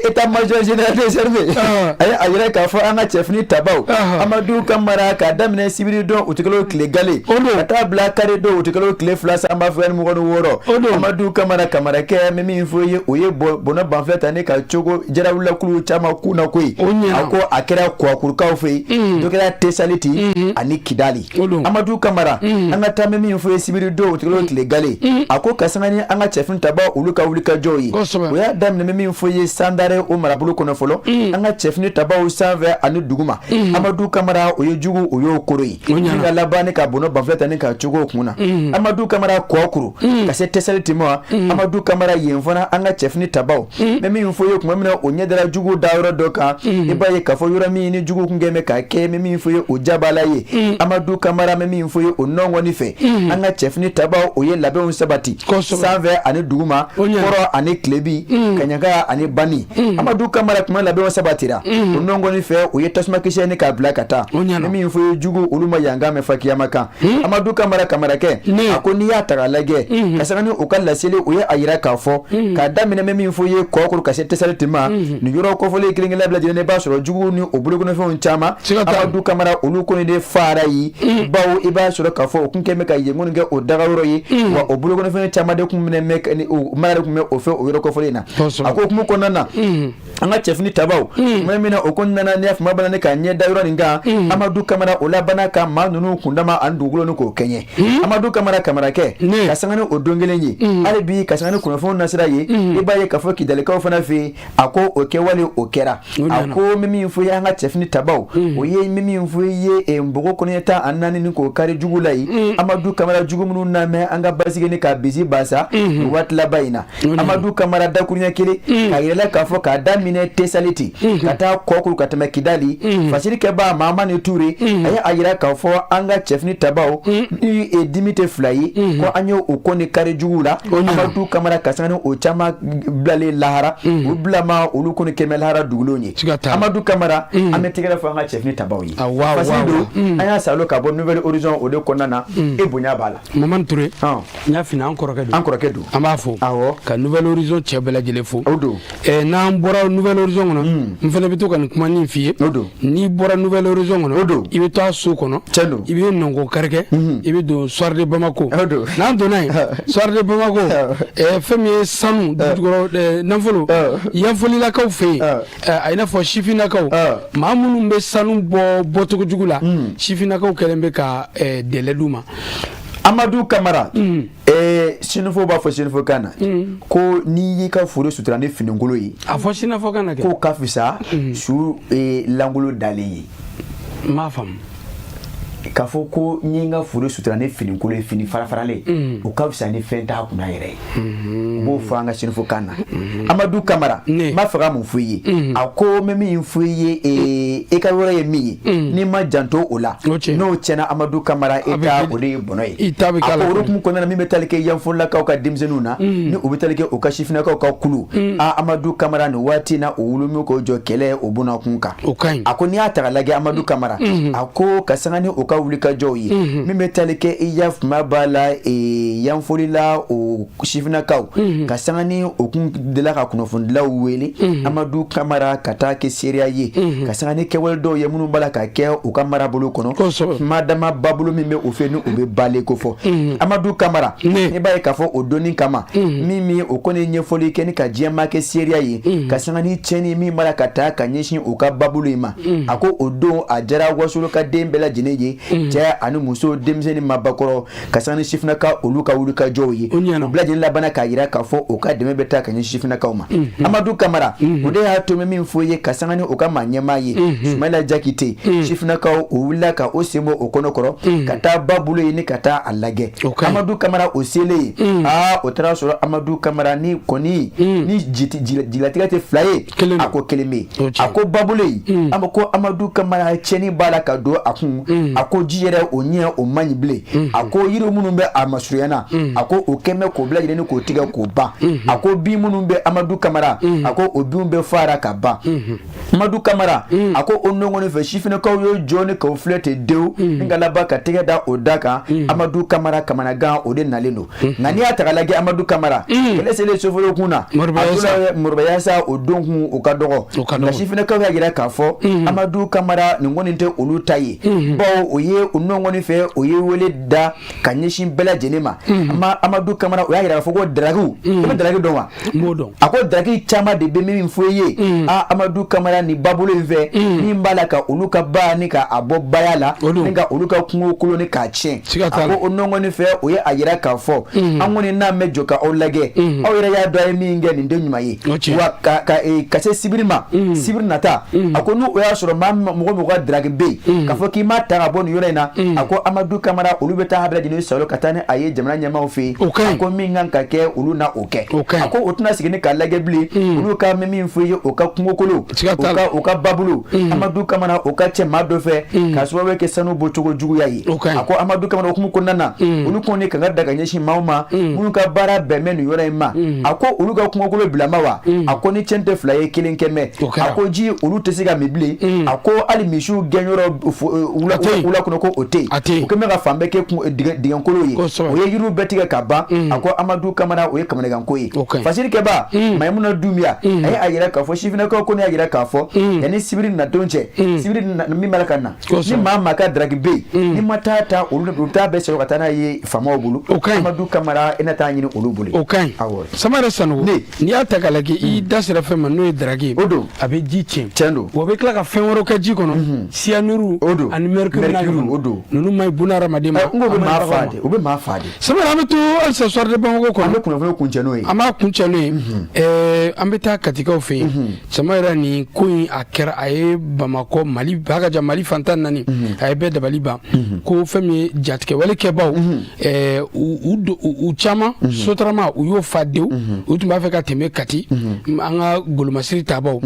[SPEAKER 1] état major général des armées, a ye a yira k'a fɔ an ka cɛfini tabaw, Amadu Kamara, k'a daminɛ sibiri don utikalo tile gale ka taa bila kari don utikalo tile 2 san 2026, Amadu Kamara, kamarakɛ, n bɛ min fɔ i ye, o ye bɔnɛ banfɛ ta ne ka cogo jarawulakulu caman kun na koyi. A ko a kɛra Kɔkurukaw fɛ yen, dɔ kɛra Tesaliti ani Kidali. Amadu Kamara, an ka taa, n bɛ min fɔ i ye, sibiri don utikalo tile gale, a ko ka sanga ni an ka cɛfini tabaw olu ka wulikajɔw ye, o y'a daminɛ, n bɛ min fɔ i ye, Sandare o marabolo kɔnɔ fɔlɔ, an ka cɛfini tabaw sanfɛ ani duguma, Amadu Kamara, o ye jugu o y'o koro ye ni ka laban ni ka bɔnɔ banfɛ ta ni ka cogo kun na. Amadu Kamara, Kɔkuru ka se Tesaliti ma, Amadu Kamara, yen fana an ka cɛfini tabaw, n bɛ min fɔ i ye, tuma min na o ɲɛ dara jugu da yɔrɔ dɔ kan, i b'a ye k'a fɔ yɔrɔ min ni jugu kun kɛn bɛ ka kɛ, n bɛ min fɔ i ye, o jabala ye. Amadu Kamara, n bɛ min fɔ i ye, o nɔngɔni fɛ, an ka cɛfini tabaw o ye labɛnw sabati sanfɛ ani duguma, kɔrɔn ani tilebin, kaɲaka ani bani. Amadu Kamara, tuma labɛnw sabatira, o nɔngɔni fɛ, o ye tasumakisɛ ni k'a bila ka taa ni min fɔ ye, jugu olu ma yankan mɛn fakiyama kan. Amadu Kamara, kamarakɛ, a ko n'i y'a ta k'a lajɛ, ka sanga ni u ka laseli, o ye a yira k'a fɔ k'a daminɛ, bɛ min fɔ ye, Kɔkuru ka se Tesaliti ma, nin yɔrɔ kɔfɔlen kelen kelen bɛɛ lajɛlen, i b'a sɔrɔ jugu ni o bolokɔnɔfɛnw caman, Amadu Kamara, olu kɔni de fara yi, bawo i b'a sɔrɔ k'a fɔ o kun kɛn bɛ ka yen kɔni kɛ o dagayɔrɔ ye, wa o bolokɔnɔfɛn caman de kun minɛ mɛ o mara de kun bɛ o fɛ o yɔrɔ kɔfɔlen in na. A ko hukumu kɔnɔna na, an ka cɛfini tabaw, tuma min na o ko nana ne fama bana ne ka ɲɛ da yɔrɔ nin kan, Amadu Kamara, o labanna ka maa ninnu kundama ani dugukolo ni k'o kɛɲɛ. Amadu Kamara, kamarakɛ, ka sanga ni o don kelen ye, hali bi ka sanga ni kunnafoniw nasira ye, i b'a ye k'a fɔ Kidalikaw fana fɛ yen, a ko o kɛwale o kɛra. A ko n bɛ min fɔ i ye, an ka cɛfini tabaw, o ye n bɛ min fɔ i ye, npogo kɔnɔɲɛ 14 ni k'o kari jugu la yen. Amadu Kamara, jugu minnu namɛ an ka basigi ni ka bisi basa nin waati laban in na, Amadu Kamara, dakuruɲɛ kelen k'a yira la k'a fɔ k'a daminɛ Tesaliti ka taa Kɔkuru ka tɛmɛ Kidali, fasiri kɛbaa Mahamani Ture, a ye a yira k'a fɔ an ka cɛfini tabaw ni dimi tɛ fila ye, ko an ye o ko ni kari jugu la. Amadu Kamara, ka sanga ni o caman bilalen lahara, u bilama olu kɔni kɛmɛ lahara dugulenw ye. Amadu Kamara, an bɛ tɛgɛrɛ fɔ an ka cɛfini tabaw ye. Fasiri don, an y'a salo ka bɔ Nouvel Horizon o de kɔnɔna na, e bonya b'a la.
[SPEAKER 2] Mamani Ture, n y'a f'i an kɔrɔkɛ don,
[SPEAKER 1] an kɔrɔkɛ don,
[SPEAKER 2] an b'a fo ka Nouvel Horizon cɛ bɛɛ lajɛlen fo.
[SPEAKER 1] O don.
[SPEAKER 2] N'an bɔra Nouvel Horizon kɔnɔ, n fana bɛ to ka nin kuma nin f'i ye.
[SPEAKER 1] O don.
[SPEAKER 2] N'i bɔra Nouvel Horizon kɔnɔ,
[SPEAKER 1] o don,
[SPEAKER 2] i bɛ taa so kɔnɔ.
[SPEAKER 1] Tiɲɛ don.
[SPEAKER 2] I bɛ nɔngɔn kari kɛ, i bɛ don Soir de Bamako.
[SPEAKER 1] O don.
[SPEAKER 2] N'an donna yen, Soir de Bamako, fɛn min ye sanu dugujukɔrɔ nafolo, Yanfolilakaw fɛ yen, a i n'a fɔ sifinnakaw, maa minnu bɛ sanu bɔ bɔcogo jugu la, sifinnakaw kɛlen bɛ ka délai d'u ma.
[SPEAKER 1] Amadu Kamara, sinafɔ b'a fɔ sinafɔkan na ko n'i y'i ka foro sutura ni finikolon ye.
[SPEAKER 2] A fɔ sinafɔkan na kɛ.
[SPEAKER 1] K'o ka fisa su lankolon dalen ye.
[SPEAKER 2] N m'a faamu.
[SPEAKER 1] K'a fɔ ko n ye n ka foro sutura ni finikolon ye, fini farafaralen, o ka fisa ni fɛn t'a kunna yɛrɛ ye. U b'o fɔ an ka sinafɔkan na. Amadu Kamara, n b'a fɛ ka mun fɔ i ye? A ko n bɛ min fɔ i ye, e ka yɔrɔ ye min ye, n'i ma janto o la, n'o tiɲɛna, Amadu Kamara, e ta o de ye bɔnɛ ye. A ko o hukumu kɔnɔna na, min bɛ tali kɛ Yanfolilakaw ka denmisɛnninw na, ni u bɛ tali kɛ u ka sifinnakaw ka kulu, a Amadu Kamara, nin waati in na, o wuli min k'o jɔ kɛlɛ o bɔnna kun kan. A ko n'i y'a ta k'a lajɛ, Amadu Kamara, a ko ka sanga ni o ka wulikajɔw ye, min bɛ tali kɛ i ya fuma b'a la Yanfolila o sifinnakaw, ka sanga ni o kun delila ka kunnafonidilaw wele, Amadu Kamara, ka taa kɛ seereya ye, ka sanga ni kɛwale dɔw ye minnu b'a la ka kɛ u ka marabolo kɔnɔ, madama babolo min bɛ o fɛ ni u bɛ bale ko fɔ. Amadu Kamara, i b'a ye k'a fɔ o donni kama, min o kɔni ɲɛfɔli kɛ ni ka diɲɛmaa kɛ seereya ye, ka sanga ni tiɲɛni min b'a la ka taa ka ɲɛsin u ka babolo in ma, a ko o don a diyara Wasolo ka den bɛɛ lajɛlen ye, cɛ ani muso, denmisɛnnin, mabakɔrɔ, ka sanga ni sifinnaka olu ka wulikajɔw ye, u bɛɛ lajɛlen labanna k'a yira k'a fɔ u ka dɛmɛ bɛ taa ka ɲɛsin sifinnakaw ma. Amadu Kamara, o de y'a to min fɔ ye, ka sanga ni u ka maa ɲɛmaa ye Sumayila Jakite, sifinnakaw o wulila ka o sen bɔ o kɔnɔ kɔrɔ ka taa babolo ye ni ka taa a lajɛ. Amadu Kamara, o selen ye, aa, o taara sɔrɔ Amadu Kamara ni kɔni ni jigilatigɛ tɛ fila ye, a ko kelen bɛ yen. A ko babolo in, a ko Amadu Kamara, tiɲɛni b'a la ka don a kun. A ko ko ji yɛrɛ o ɲɛ o man ɲi bilen. A ko yiri minnu bɛ a masurunya na, a ko o kɛmɛ k'o bɛɛ lajɛlen k'o tigɛ k'o ban. A ko bin minnu bɛ Amadu Kamara, a ko o binw bɛɛ fara ka ban. Amadu Kamara, a ko o nɔngɔni fɛ sifinnakaw ye jɔ ni k'o filɛ ten dewu, ni ka laban ka tɛgɛ da o da kan. Amadu Kamara kamanagan o de nalen don. Nka n'i y'a ta k'a lajɛ, Amadu Kamara, kɛlɛ selen soforo kun na Moribayasa, o don kun o ka dɔgɔ. Nka sifinnakaw y'a jira k'a fɔ Amadu Kamara nin kɔni tɛ olu ta ye, bawo o ye o nɔngɔni fɛ o ye wele da ka ɲɛsin bɛɛ lajɛlen ma. Amadu Kamara, o y'a jira k'a fɔ ko darakiw, i bɛ daraki dɔn wa? A ko daraki caman de bɛ min fɔ i ye. Aa, Amadu Kamara, nin babolo in fɛ min b'a la ka olu ka ba ni ka a bɔ baya la, ni ka olu ka kungo kolon ni k'a tiɲɛ. A ko o nɔngɔni fɛ o ye a jira k'a fɔ an kɔni n'an bɛ jɔ ka aw lajɛ, aw yɛrɛ y'a dɔn a ye min kɛ nin tɛ ɲuman ye. Wa ka se sibiri ma, sibiri nata, a ko n'o y'a sɔrɔ maa mɔgɔ mɔgɔ ka daraki bɛ yen k'a fɔ k'i ma ta ka bɔ nin yɔrɔ in na, a ko Amadu Kamara, olu bɛ taa bɛɛ lajɛlen salo ka taa ni a ye jamana ɲɛmaaw fɛ yen. A ko min kan ka kɛ, olu na o kɛ. A ko o tɛna sigi ni k'a lajɛ bilen. Olu ka min fɔ i ye, o ka kungokolo, o ka babolo, Amadu Kamara, o ka cɛ maa dɔ fɛ k'a sababu kɛ sanu bɔcogo juguya ye. A ko Amadu Kamara, hukumu kɔnɔna na, olu kɔni kan ka da ka ɲɛsin maaw ma minnu ka baara bɛn bɛ nin yɔrɔ in ma. A ko olu ka kungokolo bilama wa, a ko ni tiɲɛ tɛ fila ye, kelen kɛmɛ. A ko ji olu tɛ se ka min bilen. A ko hali misiw gɛnyɔrɔ wula kɔnɔ, ko o tɛ yen. O kɛlen bɛ ka fan bɛɛ kɛ dingɛkolon ye, o ye yiriw bɛɛ tigɛ ka ban. A ko Amadu Kamara, o ye kamanaganko ye. Fasirikɛba Mayimuna Dunbiya, a ye a yira k'a fɔ sifinnakaw ko ne y'a yira k'a fɔ yanni sibiri nadon cɛ, sibiri min b'a la ka na, ni maa maa ka daraki bɛ yen, n'i ma taa ta, olu bɛ taa bɛɛ sɔrɔ ka taa n'a ye faamaw bolo. Amadu Kamara, i na taa ɲini olu bolo.
[SPEAKER 2] O ka ɲi. Samara Sanogo, n'i y'a ta k'a lajɛ, i da sera fɛn ma n'o ye daraki ye.
[SPEAKER 1] O don.
[SPEAKER 2] A bɛ ji tiɲɛ.
[SPEAKER 1] Tiɲɛ don.
[SPEAKER 2] Wa bɛ tila ka fɛn wɛrɛw kɛ ji kɔnɔ, cyanure.
[SPEAKER 1] O don.
[SPEAKER 2] Ani mercure.
[SPEAKER 1] O don.
[SPEAKER 2] Ninnu ma ɲi bunahadamaden ma.
[SPEAKER 1] N ko bɛ maa fa de, u bɛ maa fa de.
[SPEAKER 2] Samara, an bɛ to halisa Soir de Bamako kɔnɔ.
[SPEAKER 1] An bɛ kunnafoni kuncɛ n'o ye.
[SPEAKER 2] An b'a kuncɛ n'o ye. An bɛ taa Katikaw fɛ yen. Samara, nin ko in a kɛra a ye Bamakɔ, Mali ba ka ja, Mali fan 14, a ye bɛɛ dabali ban ko fɛn min ye jatigɛwale kɛbaw, u caman sotarama u y'o fa dewu. U tun b'a fɛ ka tɛmɛ Kati, an ka golomasiri tabaw,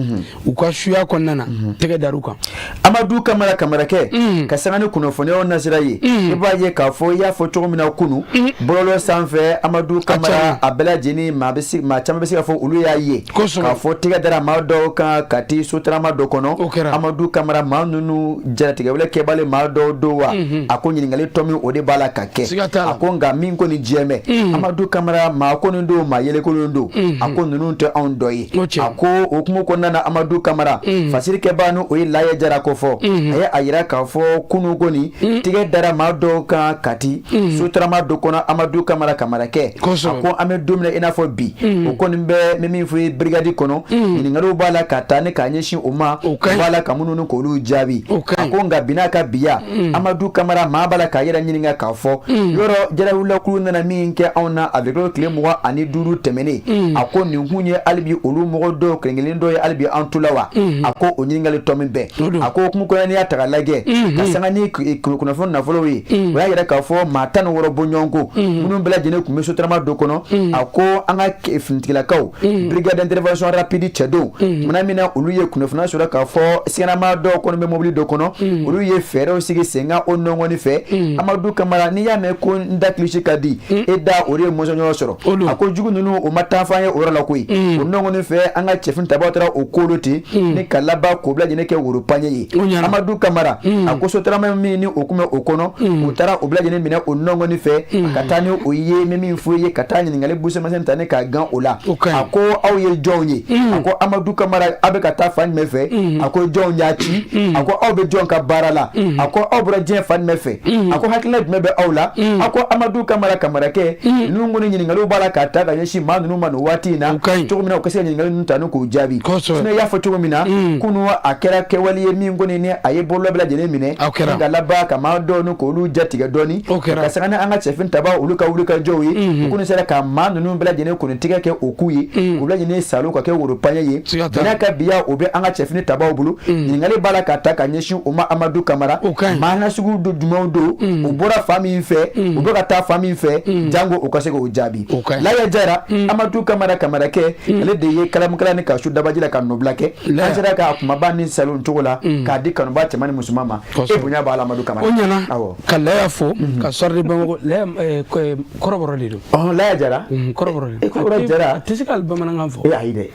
[SPEAKER 2] u ka suya kɔnɔna na, tɛgɛ dar'u kan.
[SPEAKER 1] Amadu Kamara, Kamarakɛ, ka sanga ni kunnafoniyaw nasira ye, i b'a ye k'a fɔ i y'a fɔ cogo min na kunun bɔlɔlɔ sanfɛ, Amadu Kamara, a bɛɛ lajɛlen maa caman bɛ se k'a fɔ olu y'a ye k'a fɔ tɛgɛ dara maa dɔw kan Kati sotarama dɔ kɔnɔ. Amadu Kamara, maa ninnu jatigɛwale kɛbali maa dɔw don wa? A ko ɲininkali tɔ min o de b'a la ka kɛ. A ko nka min kɔni jɛ bɛ, Amadu Kamara, maa kɔni don, maa yɛlɛkolon don. A ko ninnu tɛ anw dɔ ye. A ko o hukumu kɔnɔna na, Amadu Kamara, fasirikɛbaa ni o ye Laya Jara ko fɔ, a ye a yira k'a fɔ kunun kɔni tɛgɛ dara maa dɔw kan Kati sotarama dɔ kɔnɔ. Amadu Kamara, Kamarakɛ, a ko an bɛ don min na i n'a fɔ bi, o kɔni bɛ min fɔ ye brigade kɔnɔ, ɲininkaliw b'a la ka taa ni k'a ɲɛsin o ma, o b'a la ka minnu ni k'olu jaabi. A ko nka bi n'a ka biya, Amadu Kamara, maa b'a la k'a yɛrɛ ɲininka k'a fɔ yɔrɔ jarawulakulu nana min kɛ anw na a bɛ tile 25 tɛmɛnen, a ko nin kun ye hali bi olu mɔgɔ dɔw kelen kelen dɔw ye hali bi an tula wa? A ko o ɲininkali tɔ min bɛɛ, a ko hukumu kɔnɔ, n'i y'a ta k'a lajɛ ka sanga ni kunnafoni nafolow ye, o y'a yira k'a fɔ maa 16 bɔɲɔgɔnko minnu bɛɛ lajɛlen tun bɛ sotarama dɔ kɔnɔ. A ko an ka finitigilakaw, brigade d'intervention rapide cɛdenw, tuma min na olu ye kunnafoniya sɔrɔ k'a fɔ siganamaa dɔw kɔni bɛ mobili dɔ kɔnɔ, olu ye fɛɛrɛw sigi sen kan o nɔngɔni fɛ. Amadu Kamara, n'i y'a mɛn ko n da kilisi ka di e da, o de ye mɔsɔnɲɔgɔn sɔrɔ. A ko jugu ninnu, o ma taa f'an ye o yɔrɔ la koyi. O nɔngɔni fɛ, an ka cɛfini tabaw taara o kolo ten ni ka laban k'o bila lajɛlen kɛ woro paɲɛ ye. Amadu Kamara, a ko sotarama min ni o kun bɛ o kɔnɔ, u taara o bila lajɛlen minɛ o nɔngɔni fɛ ka taa ni o ye min fɔ ye, ka taa ɲininkali busɛmisɛn ta ni k'a gan o la. A ko aw ye jɔnw ye? A ko Amadu Kamara, aw bɛ ka taa fan jumɛn fɛ? A ko jɔnw y'a ci? A ko aw bɛ jɔn ka baara la? A ko aw bɔra diɲɛ fan jumɛn fɛ? A ko hakilina jumɛn bɛ aw la? A ko Amadu Kamara, Kamarakɛ, ninnu kɔni ɲininkaliw b'a la ka taa ka ɲɛsin maa ninnu ma nin waati in na cogo min na u ka se ka ɲininkali ninnu ta ni k'u jaabi. Sinon i y'a fɔ cogo min na kunun, a kɛra kɛwale ye min kɔni ni a ye bɔlɔlɔ bɛɛ lajɛlen minɛ ka laban ka maa dɔw ni k'olu jatigɛ dɔɔni ka sanga ni an ka cɛfini tabaw olu ka wulikajɔw ye. U kɔni sera ka maa ninnu bɛɛ lajɛlen kɔni tigɛ kɛ o k'u ye k'u bɛɛ lajɛlen salo ka kɛ woro paɲɛ ye. Bi ka biya, o bɛ an ka cɛfini tabaw bolo. Ɲininkali b'a la ka taa ka ɲɛsin u ma. Amadu Kamara, maa nasugu don jumɛnw don, u bɔra fan min fɛ, u bɛ ka taa fan min fɛ, jango u ka se k'o jaabi. Laya Jara, Amadu Kamara, Kamarakɛ, ale de ye kalamukala ni ka su dabaji la ka nɔbila kɛ. An sera k'a kumaba ni salon cogo la k'a di kanuba cɛman ni musoman ma. E bonya b'a b'a la Amadu Kamara.
[SPEAKER 2] O ɲɛna.
[SPEAKER 1] Awɔ.
[SPEAKER 2] Ka Laya fo ka Soir de Bamako Laya kɔrɔbɔrɔ de don.
[SPEAKER 1] Ɔhɔn, Laya Jara.
[SPEAKER 2] Kɔrɔbɔrɔ de.
[SPEAKER 1] Kɔrɔbɔrɔ Jara.
[SPEAKER 2] A tɛ se ka hali bamanankan fɔ.
[SPEAKER 1] E ayi dɛ.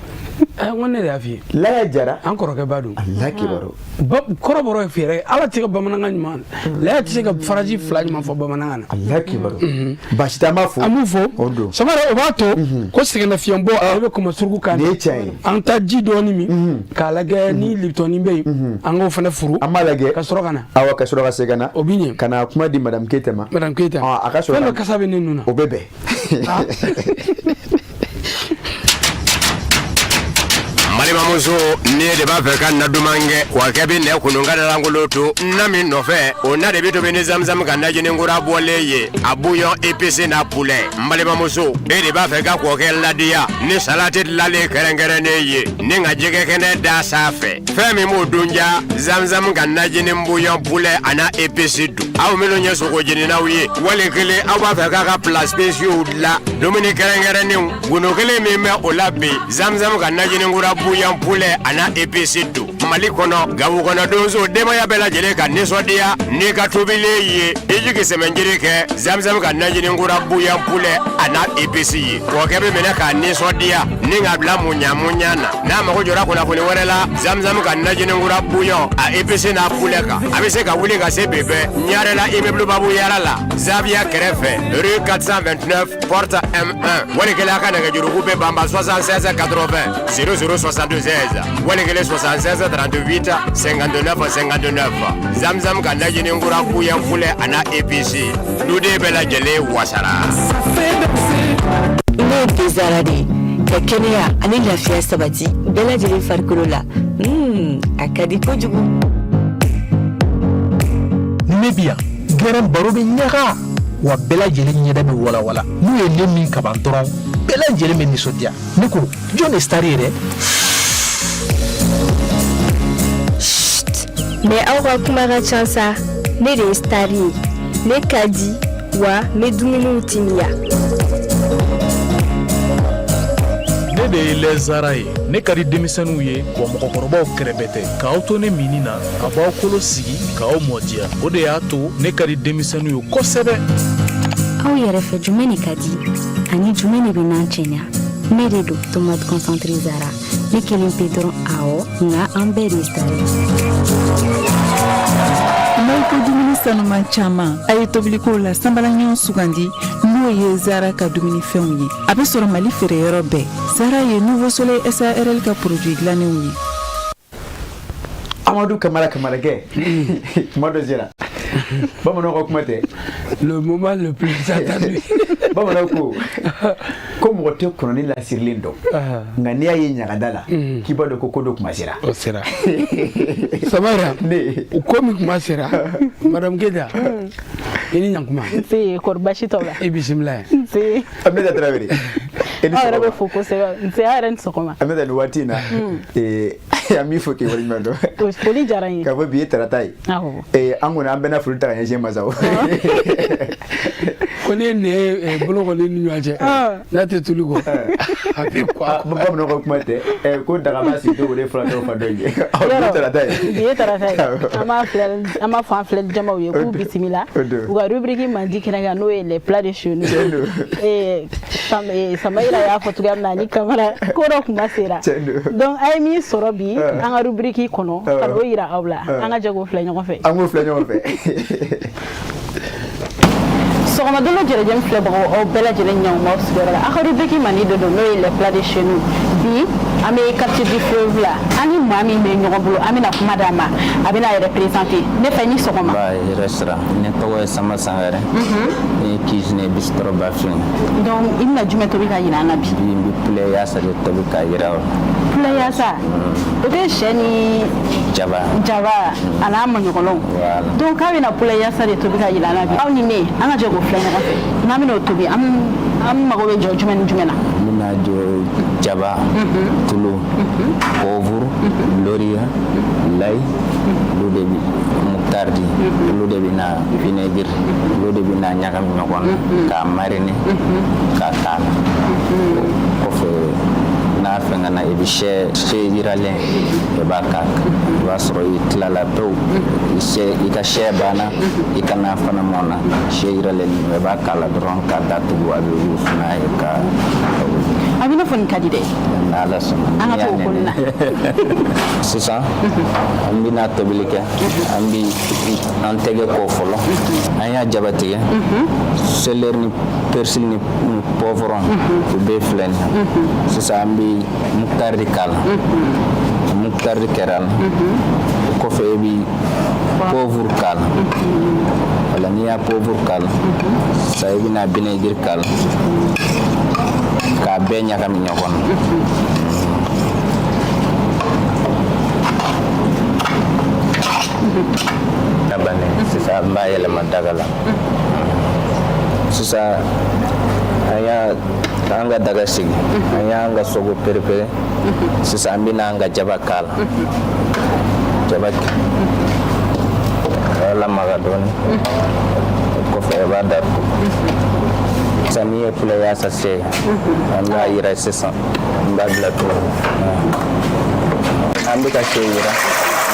[SPEAKER 2] N ko ne de y'a f'i ye.
[SPEAKER 1] Laya Jara.
[SPEAKER 2] An kɔrɔkɛ ba don.
[SPEAKER 1] Ala kibaru.
[SPEAKER 2] Kɔrɔbɔrɔ ye fɛɛrɛ ye, ala tɛ se ka bamanankan ɲuman. Laya tɛ se ka faraji fila ɲuman fɔ bamanankan na.
[SPEAKER 1] Ala kibaru. Baasi tɛ, an b'a fo.
[SPEAKER 2] An b'u fo.
[SPEAKER 1] O don.
[SPEAKER 2] Samara, o b'a to ko sɛgɛnnafiɲɛbɔ ale bɛ kɔmɔ suruku kan.
[SPEAKER 1] Nin ye tiɲɛ ye.
[SPEAKER 2] An taa ji dɔɔni min k'a lajɛ ni Liptɔni bɛ yen, an k'o fana furu.
[SPEAKER 1] An b'a lajɛ.
[SPEAKER 2] Ka sɔrɔ ka na.
[SPEAKER 1] Awɔ, ka sɔrɔ ka segin ka na.
[SPEAKER 2] O bɛ ɲɛ.
[SPEAKER 1] Ka na kuma di Madame Keyita ma.
[SPEAKER 2] Madame Keyita.
[SPEAKER 1] A ka sɔrɔ.
[SPEAKER 2] Fɛn dɔ kasa bɛ ne nun na.
[SPEAKER 1] O bɛ bɛn.
[SPEAKER 8] Balimamuso, ne de b'a fɛ ka na duman kɛ wa kɛ bɛ nɛ kunun ka lankolon to na min nɔfɛ, o na de bɛ tobi ni zamzam ka najini kura bɔlen ye, a bouillon épicé n'a poulet. N balimamuso, e de b'a fɛ ka kɔkɛ ladiya ni salati dilanlen kɛrɛnkɛrɛnnen ye ni ka jɛgɛ kɛnɛ da sanfɛ, fɛn min b'o dun ja, zamzam ka najini bouillon poulet a n'a épice dun. Aw minnu ye sogo jeninaw ye, wali kelen aw b'a fɛ k'a ka plats spéciaux dilan, dumuni kɛrɛnkɛrɛnnenw, gundo kelen min bɛ o la bi, zamzam ka najini kura bouillon poulet a n'a épice don. Mali kɔnɔ, Gawo kɔnɔ, donso denbaya bɛɛ lajɛlen ka nisɔndiya n'i ka tobilen ye, i jigi sɛmɛnjiri kɛ zamzam ka najini kura bouillon poulet a n'a épice ye. Kɔkɛ bɛ minɛ k'a nisɔndiya ni k'a bila muɲa muɲa na. N'a mago jɔra kunnafoni wɛrɛ la zamzam ka najini kura bouillon a épice n'a poulet kan, a bɛ se ka wuli ka se bi bɛɛ Ɲarela immeuble Babu Yara la, Zaviya kɛrɛfɛ, rue 429 porte M1. Wali kelen a ka nɛgɛjuruku bɛ banba 76 80 00 76, wali kelen 76 38 59 59. Zamzam ka najini kura bouillon poulet a n'a épice, duden bɛɛ lajɛlen wasara.
[SPEAKER 9] Ne ye Bezara de ye, ka kɛnɛya ani lafiya sabati bɛɛ lajɛlen farikolo la. A ka di kojugu.
[SPEAKER 10] Ni ne bi yan, gɛrɛn baro bɛ ɲaga wa bɛɛ lajɛlen ɲɛda bɛ walawala. N'u ye ne min kaban dɔrɔn, bɛɛ lajɛlen bɛ nisɔndiya. Ne ko jɔn de star ye dɛ?
[SPEAKER 11] Mais aw ka kuma ka ca sa, ne de ye star ye, ne ka di wa n bɛ dumuniw timiya.
[SPEAKER 12] Ne de ye Lɛzara ye, ne ka di denmisɛnninw ye wa mɔgɔkɔrɔbaw kɛrɛbɛ tɛ. K'aw to ne minni na, a b'aw kolo sigi k'aw mɔdiya. O de y'a to ne ka di denmisɛnninw ye kosɛbɛ.
[SPEAKER 13] Aw yɛrɛ fɛ jumɛn de ka di ani jumɛn de bɛ n'an cɛɲa? Ne de don tomate concentré Zara, ne kelen pe dɔrɔn, awɔ, nka an bɛɛ de ye star ye.
[SPEAKER 14] N'aw ko dumuni sanuman caman, a ye tobiliko la sanbalaɲɔgɔn sugandi, n'o ye Zara ka dumunifɛnw ye. A bɛ sɔrɔ Mali feereyɔrɔ bɛɛ. Zara ye Nouveau Soleil SARL ka produit dilannenw ye.
[SPEAKER 1] Amadu Kamara Kamarakɛ, kuma dɔ sera. Bamananw ka kuma tɛ.
[SPEAKER 2] Le moment le plus attendu.
[SPEAKER 1] Bamananw ko ko mɔgɔ tɛ kɔnɔni lasirilen dɔn, nka n'i y'a ye ɲagada la, k'i b'a dɔn ko ko dɔ kuma sera.
[SPEAKER 2] O sera. Samara, o ko min kuma sera, Madame Keyita, i ni ɲankuma.
[SPEAKER 3] Nse, kɔri baasi t'aw la?
[SPEAKER 2] I bisimila ye.
[SPEAKER 3] Nse.
[SPEAKER 1] Aminata Tarawele.
[SPEAKER 3] Aw yɛrɛ bɛ fo kosɛbɛ. Nse, aw yɛrɛ ni sɔgɔma.
[SPEAKER 1] Aminata, nin waati in na, an b'i fo k'i waleɲuman dɔn.
[SPEAKER 3] Foli diyara n ye.
[SPEAKER 1] K'a fɔ bi ye tarata ye.
[SPEAKER 3] Awɔ.
[SPEAKER 1] An kɔni an bɛɛ na foli ta ka ɲɛsin ma sa.
[SPEAKER 2] Ko ne ye bolo kɔni ni ɲɔgɔn cɛ, n'a tɛ tulu kɔ, a bɛ kɔ a kɔ.
[SPEAKER 1] Bamananw ka kuma tɛ ko dagaba sigi o de furakɛw fa dɔ ye. Bi ye tarata ye.
[SPEAKER 3] Bi ye tarata ye. An b'a fɔ an filɛli jamaw ye k'u bisimila. U ka rubrique mandi kɛnɛ kan, n'o ye les plats de chez nous. Samayira y'a fɔ cogoya min na ani Kamara, ko dɔ kuma sera. Donc a ye min sɔrɔ bi an ka rubrique kɔnɔ, ka n'o yira aw la, an ka jɛ k'o filɛ ɲɔgɔn fɛ.
[SPEAKER 1] An k'o filɛ ɲɔgɔn fɛ.
[SPEAKER 3] Sɔgɔmadolo jɛrɛjɛm filɛbagaw, aw bɛɛ lajɛlen ɲankuma sigiyɔrɔ la. A ka rubrique mandi de don, n'o ye les plats de chez nous. Bi an bɛ quartier du fleuve la, an ni maa min bɛ ɲɔgɔn bolo, an bɛna kuma d'a ma, a bɛna a yɛrɛ présenter. Ne fɛ, ni sɔgɔma.
[SPEAKER 15] Ba hɛrɛ sira, ne tɔgɔ ye Sama Sangare. Ne ye cuisinier bistro Bafin.
[SPEAKER 3] Donc i bɛna jumɛn tobi ka yira an na bi?
[SPEAKER 15] Bi n bɛ poulet yassa de tobi ka yira aw la.
[SPEAKER 3] Poulet yassa, o tɛ sɛ ni
[SPEAKER 15] jaba.
[SPEAKER 3] Jaba a n'a maɲɔgɔlɔnw.
[SPEAKER 15] Voilà.
[SPEAKER 3] Donc k'a bɛna poulet yassa de tobi ka yira an na bi. Aw ni ne, an ka jɛ k'o filɛ ɲɔgɔn fɛ. N'an bɛna o tobi, an mago bɛ jɔ jumɛn ni jumɛn na?
[SPEAKER 15] N bɛna jɔ jaba, tulu, poivre, laurier, l'ail, olu de bɛ moutarde, olu de bɛ na vinaigre, olu de bɛ na ɲagami ɲɔgɔn na k'a mariner k'a k'a la. Kɔfɛ n'a fɛn fɛngɛna, i bɛ sɛ yiralen i b'a k'a kan, i b'a sɔrɔ i tilala pewu, i ka sɛ banna, i ka na fana mɔnna, sɛ yiralen i b'a k'a la dɔrɔn k'a datugu, a bɛ wusu n'a ye ka.
[SPEAKER 3] A bɛ i n'a fɔ nin ka di dɛ.
[SPEAKER 15] N'Ala sɔnna.
[SPEAKER 3] An ka to o ko nin na.
[SPEAKER 15] Sisan an bɛna tobili kɛ, an bɛ an tɛgɛ ko fɔlɔ, an y'a jaba tigɛ, céleri ni persil ni poivron o bɛɛ filɛ nin ye. Sisan an bɛ moutarde k'a la, moutarde kɛra la, o kɔfɛ i bɛ poivre k'a la. Wala n'i y'a poivre k'a la, sisan i bɛna vinaigre k'a la k'a bɛɛ ɲagami ɲɔgɔn na. A bannen, sisan an b'a yɛlɛma daga la. Sisan an y'a an ka daga sigi, an y'an ka sogo perepere. Sisan an bɛna an ka jaba k'a la. Jaba a lamaga dɔɔni, o kɔfɛ i b'a datugu. Sisan n'i ye poulet yasa sɛ, an b'a yira sisan, n b'a bila tuguni. An bɛ ka sɛ yira, an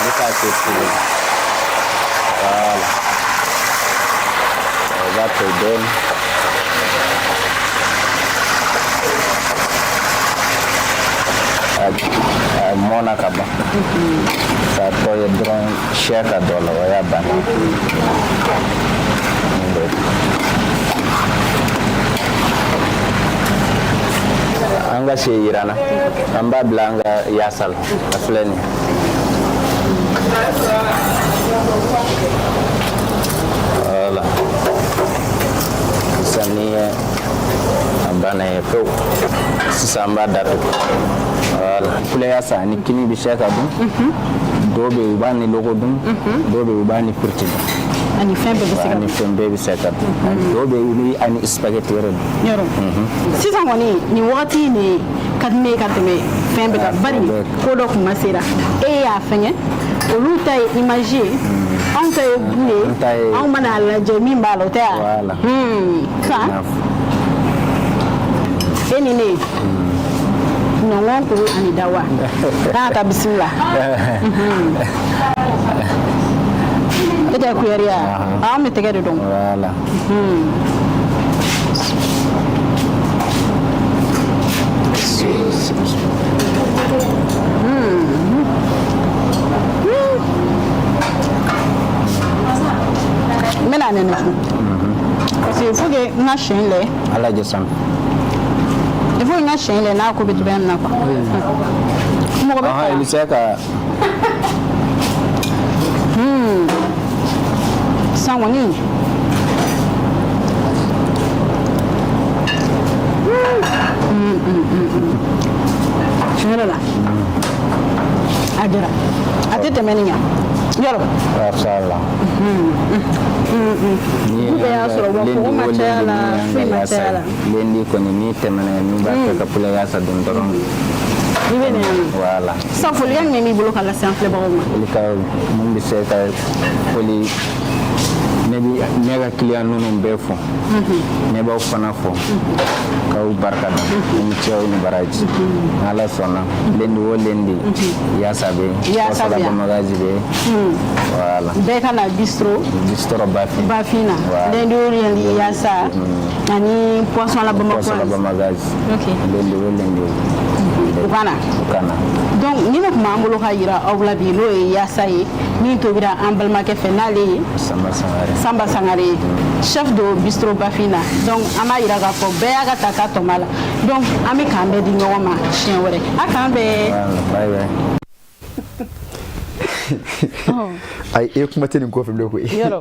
[SPEAKER 15] bɛ k'a sɛ tuguni. Voilà, o b'a to dɔɔni. A mɔna ka ban. Sa tɔ ye dɔrɔn sɛ ka dɔ la, o y'a bannen. An ka sɛ yiranna, an b'a bila an ka yasa la, a filɛ nin ye. Voilà. Sisan n'i ye a banna ye pewu, sisan an b'a datugu. Voilà. Poulet yasa ani kini bɛ se ka dun. Dɔw bɛ yen u b'a ni lɔgɔ dun, dɔw bɛ yen u b'a ni piriti dun.
[SPEAKER 3] Ani fɛn bɛɛ bɛ se ka
[SPEAKER 15] dun. Ani fɛn bɛɛ bɛ se ka dun. Dɔw bɛ yen u bɛ ani spaghetti yɛrɛ dun.
[SPEAKER 3] Yɔrɔ. Sisan kɔni nin wagati nin ka di ne ye ka tɛmɛ fɛn bɛɛ kan, bari ko dɔ kuma sera e y'a fɛngɛ, olu ta ye image ye, anw ta ye goût ye, anw mana a lajɛ min b'a la o tɛ wa?
[SPEAKER 15] Voilà.
[SPEAKER 3] Sisan e ni ne ɲɔgɔn kuru ani dawa k'an ka bisimila. E tɛ kuyɛri ya? An bɛ tɛgɛ de dɔn.
[SPEAKER 15] Voilà.
[SPEAKER 3] N bɛna nɛnɛ fo parce que il faut que n ka sɛ in lajɛ.
[SPEAKER 15] A lajɛ san.
[SPEAKER 3] Il faut que n ka sɛ in lajɛ n'a ko bɛ cogoya min na quoi. Mɔgɔ bɛ
[SPEAKER 15] i bɛ se ka.
[SPEAKER 3] Sisan kɔni. Tiɲɛ yɛrɛ la a diyara, a tɛ tɛmɛ nin kan yɔrɔ.
[SPEAKER 15] Mashallah.
[SPEAKER 3] Du bɛɛ y'a sɔrɔ wa kɔgɔ ma caya la, foyi ma caya la.
[SPEAKER 15] Lundi kɔni n'i tɛmɛna n'i b'a fɛ ka poulet yasa dun dɔrɔn.
[SPEAKER 3] I bɛ na yan nɔ.
[SPEAKER 15] Voilà.
[SPEAKER 3] Sisan folikan jumɛn b'i bolo ka lase an filɛbagaw ma?
[SPEAKER 15] Folikan mun bɛ se ka foli, ne bɛ ne ka client ninnu bɛɛ fo. Ne b'aw fana fo. K'aw barika da. Ni ce aw ni baraji. N'Ala sɔnna lundi o lundi yasa bɛ yen.
[SPEAKER 3] Yasa bɛ yan.
[SPEAKER 15] Bamagaji bɛ yen. Voilà.
[SPEAKER 3] Bɛɛ ka na bistro.
[SPEAKER 15] Bistro Bafin.
[SPEAKER 3] Bafin na.
[SPEAKER 15] Voilà.
[SPEAKER 3] Lundi o lundi yasa. Ani poisson la Bamako.
[SPEAKER 15] Poisson la Bamagaji.
[SPEAKER 3] Ok.
[SPEAKER 15] Lundi o lundi.
[SPEAKER 3] U ka na.
[SPEAKER 15] U ka na.
[SPEAKER 3] Donc ni ne tun b'an bolo ka yira aw la bi n'o ye yasa ye min tobira an balimakɛ fɛ n'ale ye
[SPEAKER 15] Samba Sangare.
[SPEAKER 3] Samba Sangare ye chef de bistro Bafin na. Donc an b'a yira k'a fɔ bɛɛ y'a ka tata tɔmɔ a la. Donc an bɛ k'an bɛɛ di ɲɔgɔn ma siɲɛ wɛrɛ. A k'an bɛn.
[SPEAKER 15] Bye bye.
[SPEAKER 1] Ayi e kuma tɛ nin kɔfɛ bilen koyi.
[SPEAKER 3] Yɔrɔ.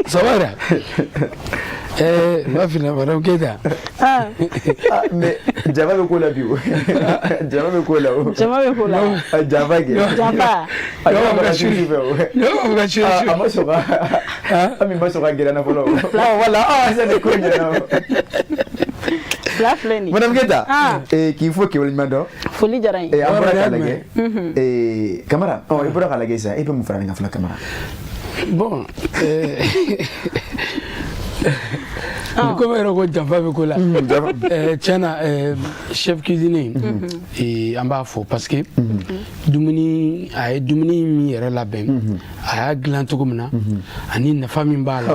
[SPEAKER 2] Ça va yɛrɛ? Bafin madame Keita.
[SPEAKER 1] Mais jaba bɛ ko la bi o. Jaba bɛ ko la o.
[SPEAKER 3] Jaba bɛ ko la.
[SPEAKER 1] Jaba kɛ.
[SPEAKER 3] Jaba.
[SPEAKER 1] A jaba bɛ ka suri fɛ o. A ma sɔn ka. Ami ma sɔn ka gɛrɛ n na fɔlɔ. Wala sisan de ko in ɲɛna o.
[SPEAKER 3] Fila filɛ nin ye.
[SPEAKER 1] Madame Keita. K'i fo k'i waleɲuman dɔn.
[SPEAKER 3] Foli diyara n ye.
[SPEAKER 1] An bɔra k'a lajɛ. Kamara, i bɔra k'a lajɛ sisan, e bɛ mun fara nin kan fɔlɔ Kamara?
[SPEAKER 2] Bon. Komi e yɛrɛ ko janfa bɛ ko la, tiɲɛ na, chef cuisinier, an b'a fɔ parce que dumuni, a ye dumuni min yɛrɛ labɛn, a y'a dilan cogo min na ani nafa min b'a la,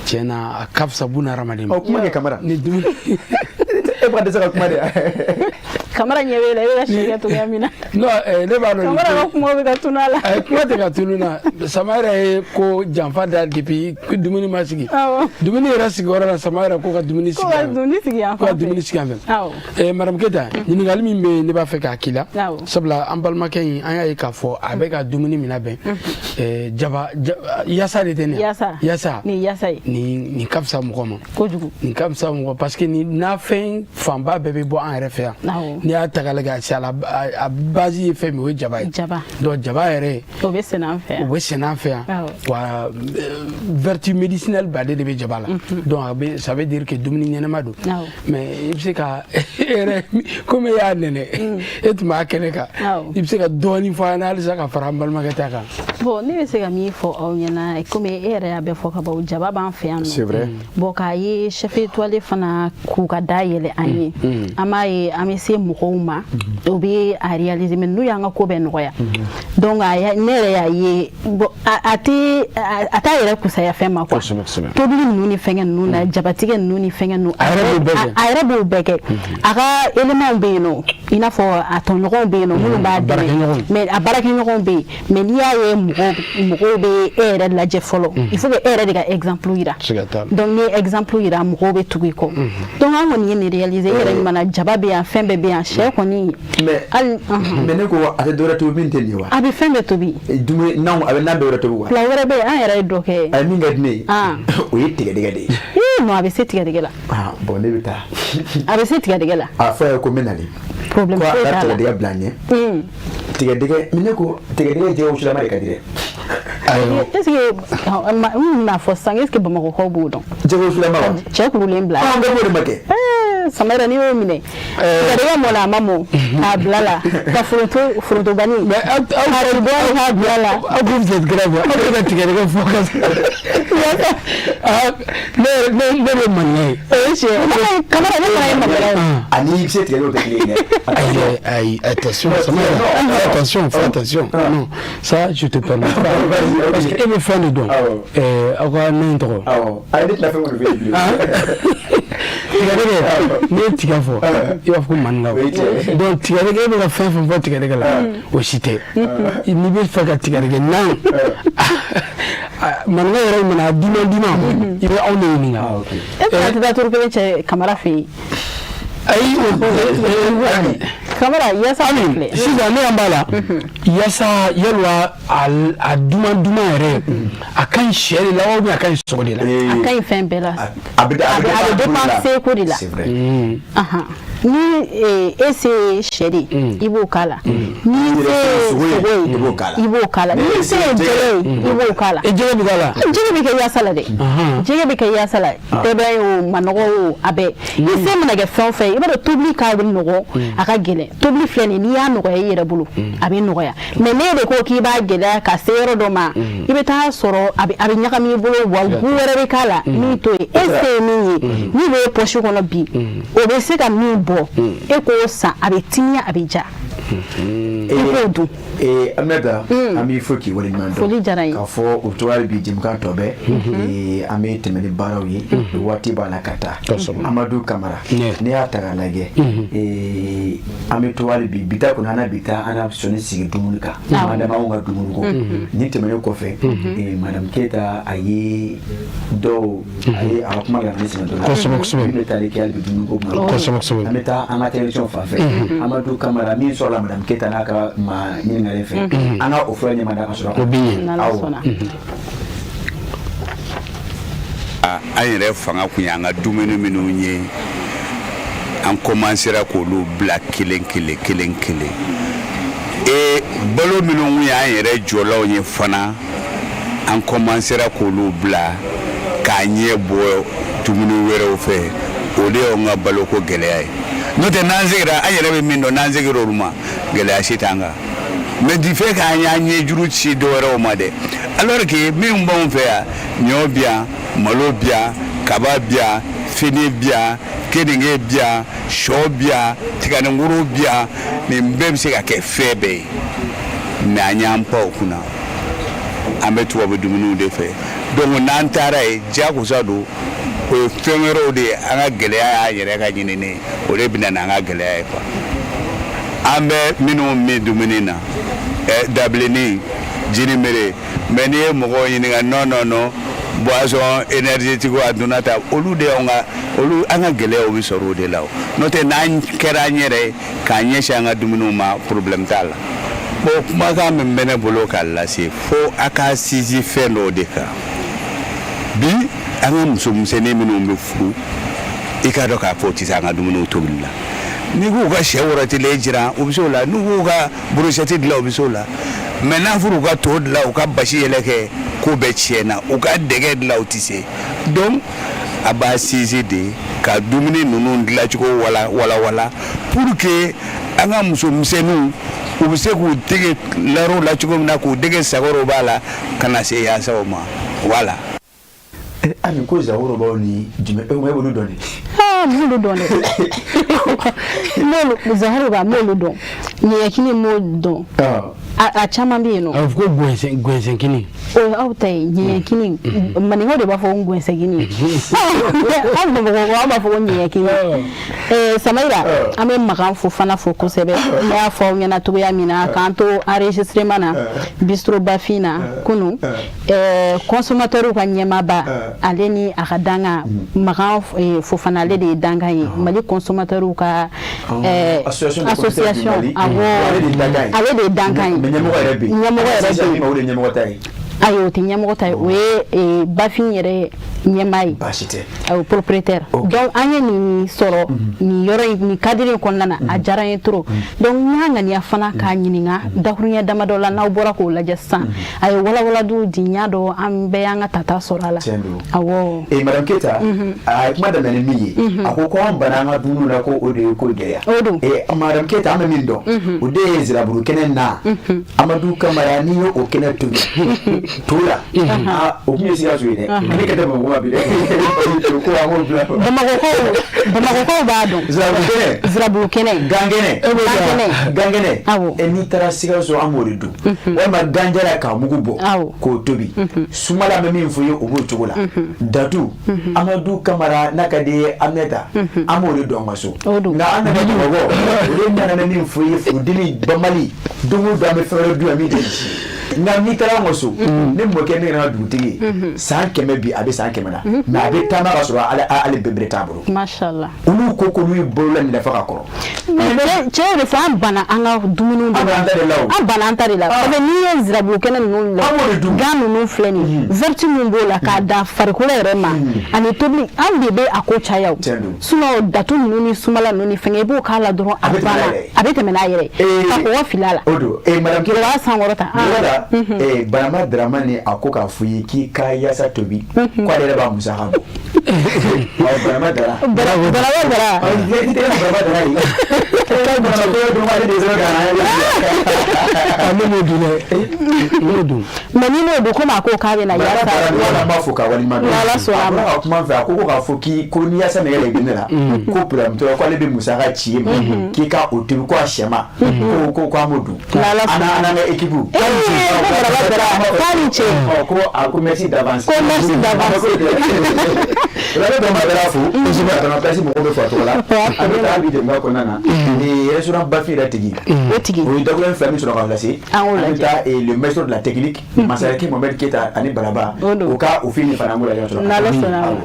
[SPEAKER 2] tiɲɛ na, a ka fisa buna hadamaden ma.
[SPEAKER 1] Ɔ, kuma kɛ, Kamara.
[SPEAKER 2] Ni dumuni
[SPEAKER 1] E bɛ ka dɛsɛ ka kuma de.
[SPEAKER 3] Kamara ɲɛ b'e la, e bɛ ka si kɛ cogoya min na.
[SPEAKER 2] Non, ne b'a dɔn.
[SPEAKER 3] Kamara ka kuma bɛ ka tunun a la.
[SPEAKER 2] A ye kuma tɛ ka tunun na. Sama yɛrɛ ye ko janfa da depuis dumuni ma sigi. Dumuni yɛrɛ sigiyɔrɔ la, Sama yɛrɛ ko ka dumuni sigi.
[SPEAKER 3] Ko ka dumuni sigi yan.
[SPEAKER 2] Ko ka dumuni sigi yan fɛ. Madame Keyita, ɲininkali min bɛ yen, ne b'a fɛ k'a k'i la. Sabula an balimakɛ in, an y'a ye k'a fɔ a bɛ ka dumuni min labɛn, jaba yasa de tɛ nin ye.
[SPEAKER 3] Yasa.
[SPEAKER 2] Yasa.
[SPEAKER 3] Nin yasa ye.
[SPEAKER 2] Nin ka fisa mɔgɔ ma.
[SPEAKER 3] Kojugu.
[SPEAKER 2] Nin ka fisa mɔgɔ parce que nin nafɛn fanba bɛɛ bɛ bɔ an yɛrɛ fɛ yan. N'i y'a ta k'a lajɛ, a la a base ye fɛn min, o ye jaba ye.
[SPEAKER 3] Jaba.
[SPEAKER 2] Donc jaba yɛrɛ.
[SPEAKER 3] O bɛ sɛnɛ an fɛ yan.
[SPEAKER 2] O bɛ sɛnɛ an fɛ yan. Wa vertu médicinale baden de bɛ jaba la. Donc a bɛ, ça veut dire que dumuni ɲɛnama don. Mais i bɛ se ka e yɛrɛ, komi e y'a nɛnɛ, e tun b'a kɛnɛ kan, i bɛ se ka dɔɔnin fɔ an ɲɛna halisa ka fara an balimakɛ ta kan.
[SPEAKER 3] Bon, ne bɛ se ka min fɔ aw ɲɛna, komi e yɛrɛ y'a bɛɛ fɔ ka ban, jaba b'an fɛ yan nɔ.
[SPEAKER 1] C'est vrai.
[SPEAKER 3] Bon, k'a ye chef étoilé fana k'u ka da yɛlɛ an ye, an b'a ye an bɛ se mɔgɔw ma, o bɛ a réaliser, mais n'u y'an ka ko bɛɛ nɔgɔya. Donc a ne yɛrɛ y'a ye, bon, a tɛ a t'a yɛrɛ kusaya fɛn ma quoi. Tobili ninnu ni fɛngɛ ninnu na, jabatigɛ ninnu ni fɛngɛ ninnu,
[SPEAKER 2] a
[SPEAKER 3] yɛrɛ b'o bɛɛ kɛ. A ka éléments bɛ yen nɔ, i n'a fɔ a tɔɲɔgɔnw bɛ yen nɔ minnu b'a dɛmɛ, mais a baarakɛɲɔgɔnw bɛ yen. Mais n'i y'a ye mɔgɔw bɛ e yɛrɛ lajɛ fɔlɔ, il faut que e yɛrɛ de ka exemple yira. Donc n'i ye exemple yira, mɔgɔw bɛ tugu i kɔ. Donc an kɔni ye nin réaliser, e yɛrɛ ɲuman na, jaba bɛ yan, fɛn bɛɛ bɛ yan, sɛ kɔni.
[SPEAKER 1] Mais
[SPEAKER 3] hali.
[SPEAKER 1] Mais ne ko a tɛ dɔwɛrɛ tobi min tɛ nin ye wa?
[SPEAKER 3] A bɛ fɛn bɛɛ tobi.
[SPEAKER 1] Dumuni nanw, a bɛ nan bɛɛ wɛrɛ tobi wa?
[SPEAKER 3] Plat wɛrɛ bɛ yen, an yɛrɛ ye dɔ kɛ.
[SPEAKER 1] A ye min ka di ne ye, o ye tigɛdɛgɛ de ye.
[SPEAKER 3] Ee non, a bɛ se tigɛdɛgɛ la.
[SPEAKER 1] Ah bon, ne bɛ taa.
[SPEAKER 3] A bɛ se tigɛdɛgɛ la.
[SPEAKER 1] A fɔ a ye ko n bɛ nalen.
[SPEAKER 3] Problème foyi t'a la.
[SPEAKER 1] Ko a ka tigɛdɛgɛ bila n ɲɛ. Tigɛdɛgɛ, ne ko tigɛdɛgɛ jɛgɛ wusulama de ka di dɛ.
[SPEAKER 3] Est-ce que n bɛna fɔ sisan, est-ce que Bamakɔkaw b'o dɔn?
[SPEAKER 1] Jɛgɛ wusulama wa?
[SPEAKER 3] Cɛ kurulen bila.
[SPEAKER 1] An bɛɛ b'o de ma kɛ.
[SPEAKER 3] Sama yɛrɛ, n'i y'o minɛ, tigɛdɛgɛ mɔna, a ma mɔ, k'a bila la, ka forontobani, k'a bɔ k'a bila la.
[SPEAKER 2] Aw ko vous êtes grave, aw bɛ ka tigɛdɛgɛ fɔ ka ne bɛ maninka ye.
[SPEAKER 3] O ye tiɲɛ ye, Kamara, ne fana ye maninka ye.
[SPEAKER 1] Ani i bɛ se tigɛdɛgɛ, o tɛ kelen ye dɛ.
[SPEAKER 2] Ayi ayi, attention Sama, attention, fais attention. Non, ça je te permets pas. Parce que e bɛ fɛn de dɔn. Aw ka min tɔgɔ.
[SPEAKER 1] Awɔ, ayi, ne tɛna fɛn kɔni f'e ye bilen.
[SPEAKER 2] Tigɛdɛgɛ, n'i ye tiga fɔ, i b'a fɔ ko maninkaw. Donc tigɛdɛgɛ, e bɛ ka fɛn fɛn fɔ tigɛdɛgɛ la, o si tɛ. N'i bɛ fɛ ka tigɛdɛgɛ nan, maninka yɛrɛ mana dima dima, i bɛ anw de ɲininka.
[SPEAKER 3] E fana tɛ taa turu kelen cɛ Kamara fɛ yen.
[SPEAKER 2] Ayi,
[SPEAKER 3] Kamara, yasa filɛ.
[SPEAKER 2] Sisan ne yan b'a la, yasa yalwa a duman duman yɛrɛ, a ka ɲi sɛ de la ou bien a ka ɲi sogo de la?
[SPEAKER 3] A ka ɲi fɛn bɛɛ la.
[SPEAKER 1] A bɛ
[SPEAKER 3] dépend seko de la.
[SPEAKER 1] C'est vrai.
[SPEAKER 3] Ni e se ye sɛ de ye, i b'o k'a la. Ni se ye sogo ye, i b'o k'a la. Ni se ye jɛgɛ ye, i b'o k'a la.
[SPEAKER 2] Jɛgɛ bɛ k'a la?
[SPEAKER 3] Jɛgɛ bɛ kɛ yasa la dɛ. Jɛgɛ bɛ kɛ yasa la. Tɛbɛn ye o, manɔgɔ o, a bɛɛ. I se mana kɛ fɛn o fɛn ye, i b'a dɔn tobili ka nɔgɔ, a ka gɛlɛn. Tobili filɛ nin ye, n'i y'a nɔgɔya i yɛrɛ bolo, a bɛ nɔgɔya. Mais n'e de ko k'i b'a gɛlɛya ka se yɔrɔ dɔ ma, i bɛ taa sɔrɔ a bɛ ɲagami i bolo, wa goût wɛrɛ bɛ k'a la min t'o ye. E se ye min ye, min bɛ poche kɔnɔ bi, o bɛ se ka min bɔ, e k'o san, a bɛ timiya, a bɛ ja. I k'o dun.
[SPEAKER 1] Aminata, an b'i fo k'i waleɲuman dɔn.
[SPEAKER 3] Foli diyara n ye.
[SPEAKER 1] K'a fɔ o cogoya bi jɛmukan tɔ bɛɛ, an bɛ tɛmɛ ni baaraw ye, waati b'a la ka taa. Amadu Kamara, n'i y'a ta k'a lajɛ, an bɛ to hali bi, bi ta kɔni, an na bi taa, an na sɔnni sigi dumuni kan. An dama anw ka dumuni ko. Nin tɛmɛnen kɔfɛ, Madame Keyita, a ye dɔw, a ye a ka kuma la ne sɛmɛ dɔ la.
[SPEAKER 2] Kosɛbɛ kosɛbɛ.
[SPEAKER 1] Min bɛ tali kɛ hali bi dumuni ko kuma.
[SPEAKER 2] Kosɛbɛ kosɛbɛ.
[SPEAKER 1] An bɛ taa an ka télévision fan fɛ. Amadu Kamara, min sɔrɔla Madame Keyita n'a ka maa ɲininkalen fɛ, an ka o fɔlɔ ɲɛmada ka sɔrɔ.
[SPEAKER 2] O bɛ ɲɛ.
[SPEAKER 3] N'Ala sɔnna.
[SPEAKER 16] An yɛrɛ fanga kun y'an ka dumuni minnu ye, an commencera k'olu bila kelen kelen kelen kelen. E balo minnu kun y'an yɛrɛ jɔlaw ye fana, an commencera k'olu bila k'a ɲɛ bɔ dumuni wɛrɛw fɛ. O de y'anw ka baloko gɛlɛya ye. N'o tɛ, n'an seginna, an yɛrɛ bɛ min dɔn, n'an seginna olu ma, gɛlɛya si t'an kan. Mais du fait k'an y'an ɲɛjuru ci dɔ wɛrɛw ma dɛ, alors que min b'anw fɛ yan, ɲɔ bi yan, malo bi yan, kaba bi yan, Fini bi yan, keninge bi yan, sɔ bi yan, tiganikuru bi yan, nin bɛɛ bɛ se ka kɛ fɛn bɛɛ ye. Mais an y'an pan o kunna, an bɛ tubabu dumuniw de fɛ. Donc n'an taara yen, jagosa don, o ye fɛn wɛrɛw de ye. An ka gɛlɛya y'an yɛrɛ ka ɲinini ye, o de bɛ na n'an ka gɛlɛya ye quoi. An bɛ minnu min dumuni na, dabilennin, jinimere, mais n'i ye mɔgɔw ɲininka, non non non, boisson énergétique a donna ta, olu de y'anw ka, olu an ka gɛlɛyaw bɛ sɔrɔ o de la. O n'o tɛ, n'an kɛra an yɛrɛ ye k'an ɲɛsin an ka dumuniw ma, problème t'a la. Bon, kumakan min bɛ ne bolo k'a lase, fo a ka sinsin fɛn dɔw de kan. Bi, an ka musomisɛnnin minnu bɛ furu, i k'a dɔn k'a fɔ u tɛ se an ka dumuniw tobili la. N'i k'u ka sɛ wɔrɔtilen jiran, u bɛ se o la. N'u k'u ka brochette dilan, u bɛ se o la. Mais n'a fɔra u ka to dilan, u ka basi yɛlɛkɛ, ko bɛɛ tiɲɛna. U ka dɛgɛ dilan, u tɛ se. Donc a b'a sinsin de ka dumuni ninnu dilancogo wala wala wala pour que an ka musomisɛnninw, u bɛ se k'u dege laro la cogo min na, k'u dege sagoroba la, ka na se yaasaw ma, voilà.
[SPEAKER 1] Ami, ko zaworobaw ni jumɛn, e b'olu dɔn de?
[SPEAKER 3] Ah, n b'olu dɔn dɛ. N b'olu, zahoroba, n b'olu dɔn. Ɲɛɲɛkini, n b'o dɔn. A caman bɛ yen nɔ.
[SPEAKER 2] A bɛ fɔ ko gɛnsɛn, gɛnsɛnkini.
[SPEAKER 3] O ye aw ta ye, ɲɛɲɛkini. Maninkaw de b'a fɔ ko gɛnsɛnkini. Anw Bamakɔ, an b'a fɔ ko ɲɛɲɛkini. Samayira, an bɛ Makan fo fana, fo kosɛbɛ. N y'a fɔ aw ɲɛna cogoya min na, k'an to enregistrement na bistro Bafin na kunun, consommateur ka ɲɛmaaba, ale ni a ka dankan Makan Fofana, ale de ye dankan ye Mali consommateur ka
[SPEAKER 1] association,
[SPEAKER 3] awɔ, ale de ye dankan ye.
[SPEAKER 1] Mais ɲɛmɔgɔ yɛrɛ bɛ yen.
[SPEAKER 3] Ɲɛmɔgɔ yɛrɛ bɛ yen.
[SPEAKER 1] O de ye ɲɛmɔgɔ ta ye.
[SPEAKER 3] Ayi, o tɛ ɲɛmɔgɔ ta ye, o ye Bafin yɛrɛ ɲɛmaa ye.
[SPEAKER 1] Baasi tɛ.
[SPEAKER 3] Awɔ, propriétaire. Donc an ye nin sɔrɔ nin yɔrɔ in, nin cadre in kɔnɔna na, a diyara n ye trop. Donc n y'a ŋaniya fana k'a ɲininka dakuruɲɛ damadɔ la. N'aw bɔra k'o lajɛ sisan, a ye walawalaliw di. N y'a dɔn an bɛɛ y'an ka tata sɔrɔ a la.
[SPEAKER 1] Tiɲɛ don.
[SPEAKER 3] Awɔ.
[SPEAKER 1] Madame Keyita, a ye kuma daminɛ ni min ye, a ko ko an banna an ka dumuni na, ko o de ye ko gɛlɛya.
[SPEAKER 3] O don.
[SPEAKER 1] Madame Keyita, an bɛ min dɔn, o de ye ziraburu kɛnɛ na. Amadu Kamara, n'i ye o kɛnɛ tobi to la, o tun ye Sikaso ye dɛ. Ne kɛ tɛ Bamakɔ ma bi dɛ. Ko an k'o bila.
[SPEAKER 3] Bamakɔkaw b'a dɔn.
[SPEAKER 1] Ziraburu kɛnɛ.
[SPEAKER 3] Ziraburu kɛnɛ.
[SPEAKER 1] Gankɛnɛ.
[SPEAKER 3] Gankɛnɛ.
[SPEAKER 1] Gankɛnɛ.
[SPEAKER 3] Awɔ.
[SPEAKER 1] N'i taara Sikaso, an b'o de dun. Walima ganjala k'a mugu bɔ.
[SPEAKER 3] Awɔ.
[SPEAKER 1] K'o tobi. Sumala, bɛ min fɔ i ye, o b'o cogo la. Datu. Amadu Kamara, n'a ka di ye Aminata, an b'o de dɔn an ka so. Nka an nana Bamakɔ, o de nana ni min fɔ i ye, furudimi banbali, don o don an bɛ fɛn wɛrɛ dun yan min tɛ nin si ye. Nka n'i taara an ka so, ne mɔkɛ, ne yɛrɛ ka dugutigi ye, san 100 bi, a bɛ san 100 na, mais a bɛ taama ka sɔrɔ hali bere t'a bolo.
[SPEAKER 3] Mashallah.
[SPEAKER 1] Olu ko k'olu ye bolola nafa ka kɔrɔ.
[SPEAKER 3] Mais cɛ y'o de fɔ, an banna an ka dumuniw de
[SPEAKER 1] An banna an ta de la o.
[SPEAKER 3] An banna an ta de la. Parce que n'i ye zirabulu kɛnɛ ninnu
[SPEAKER 1] An b'o de dun.
[SPEAKER 3] Gan ninnu filɛ nin ye, vertu min b'o la k'a dan farikolo yɛrɛ ma, ani tobili, an de bɛ a ko caya o.
[SPEAKER 1] Tiɲɛ don.
[SPEAKER 3] Sinon datu ninnu ni sumala ninnu ni fɛngɛ, i b'o k'a la dɔrɔn, a
[SPEAKER 1] A bɛ tɛmɛ n'a
[SPEAKER 3] banna.
[SPEAKER 1] yɛrɛ ye.
[SPEAKER 3] A bɛ tɛmɛ n'a yɛrɛ ye. Ka kɔgɔ fili a la.
[SPEAKER 1] O don. Madame Keyita.
[SPEAKER 3] O b'a sankɔrɔta.
[SPEAKER 1] Yɔrɔ la, Barama Dramane, a ko k'a fɔ i ye k'i ka yasa tobi, k'ale yɛrɛ b'a musaka bɔ. Awɔ, Barama Dara.
[SPEAKER 3] Barama Dara.
[SPEAKER 1] I tɛ Barama Dara ye. Barama ko dun, ale de sera ka na.
[SPEAKER 2] Ne m'o dun dɛ, n m'o dun.
[SPEAKER 3] Mais n'i m'o dun, komi a ko k'a bɛ na
[SPEAKER 1] Barama
[SPEAKER 3] yasa.
[SPEAKER 1] Dara, wala an b'a fɔ k'a waleɲuman dɔn.
[SPEAKER 3] N'Ala sɔnna a ma.
[SPEAKER 1] A bɔra ka kuma n fɛ, a ko k'a fɔ k'i ko ni yasa nɛgɛ de bɛ ne la, ko problème t'o la, ko ale bɛ musaka ci e ma, k'i ka o tobi, ko a sɛ ma, ko an b'o dun.
[SPEAKER 3] N'Ala sɔnna.
[SPEAKER 1] An n'an ka équipe.
[SPEAKER 3] Ko Barama Dara, k'a ni ce.
[SPEAKER 1] Ɔ, ko a ko merci d'avance.
[SPEAKER 3] Ko merci d'avance.
[SPEAKER 1] O la, ne bɛ Madara fo kosɛbɛ, a kana place mɔgɔw bɛ fɔ a tɔgɔ la. An bɛ taa bi jɛmukan kɔnɔna na. Ni restaurant Bafin yɛrɛ tigi.
[SPEAKER 3] O tigi.
[SPEAKER 1] O ye dakuruɲɛ fila min sɔrɔ ka lase.
[SPEAKER 3] An k'o
[SPEAKER 1] An bɛ
[SPEAKER 3] lajɛ.
[SPEAKER 1] taa le maestro de la technique, Masakɛ Mohamed Keyita ani Balaba.
[SPEAKER 3] O don.
[SPEAKER 1] O ka o film fana, an b'o lajɛ sɔrɔ.
[SPEAKER 3] N'Ala sɔnna a ma.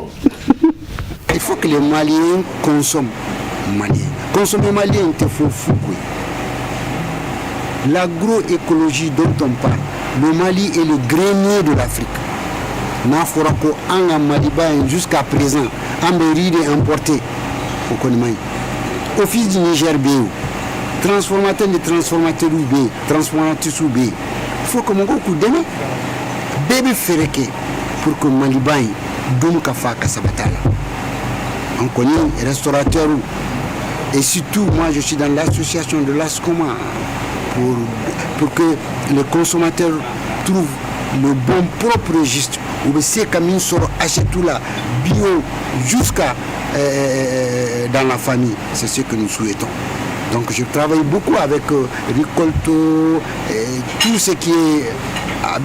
[SPEAKER 17] Il faut que les Maliens consomment malien. Consommer malien tɛ fo fu koyi. L'agroécologie dont on parle, le Mali est le grenier de l'Afrique. N'a fɔra ko an ka Maliba in, jusqu'à présent an bɛ riz de importer, o kɔni man ɲi. Office du Niger bɛ yen, o transformateur ni transformateur bɛ yen, transformatrices bɛ yen. Il faut que mɔgɔw k'u dɛmɛ, bɛɛ bɛ fɛɛrɛ kɛ pour que Maliba in dun ka fa ka sabati a la. An kɔni restaurateur, et surtout moi je suis dans l'association de l'ASCOMA pour que les consommateurs trouvent le bon propre juste, u bɛ se ka min sɔrɔ assiette la, bio jusqu'à dans la famille. C'est ce que nous souhaitons. Donc je travaille beaucoup avec Rikolto, tout ce qui est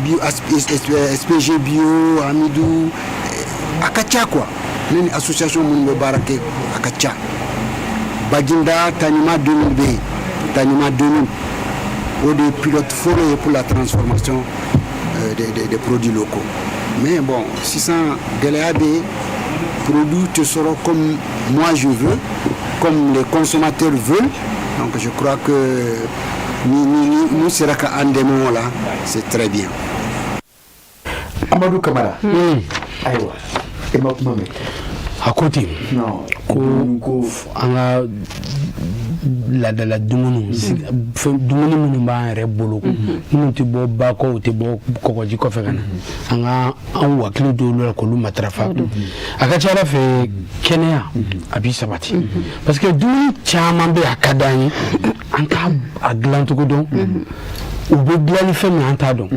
[SPEAKER 17] bio, SPG Bio, Amidou, a ka ca quoi. Ne ni association minnu bɛ baara kɛ, a ka ca. Bajinda Tanima 2000 bɛ yen, Tanima 2000, o de ye pilote fɔlɔ ye pour la transformation des produits locaux. Mais bon, sisan gɛlɛya bɛ yen, produit tɛ sɔrɔ comme moi je veux, comme les consommateurs veulent. Donc je crois que ni ni ni sera ka an dɛmɛ o la, c'est très bien.
[SPEAKER 1] Amadu Kamara, ayiwa, e ma kuma mɛn.
[SPEAKER 2] A ko ten ko an ka laadala dumuniw, fɛn dumuni minnu b'an yɛrɛ bolo, minnu tɛ bɔ ba kɔ, u tɛ bɔ kɔgɔji kɔfɛ ka na, an ka an wakili don olu la k'olu matarafa. A ka ca Ala fɛ, kɛnɛya a b'i sabati, parce que dumuni caman bɛ yen, a ka d'an ye, an t'a a dilancogo dɔn, u bɛ dilan ni fɛn min, an t'a dɔn.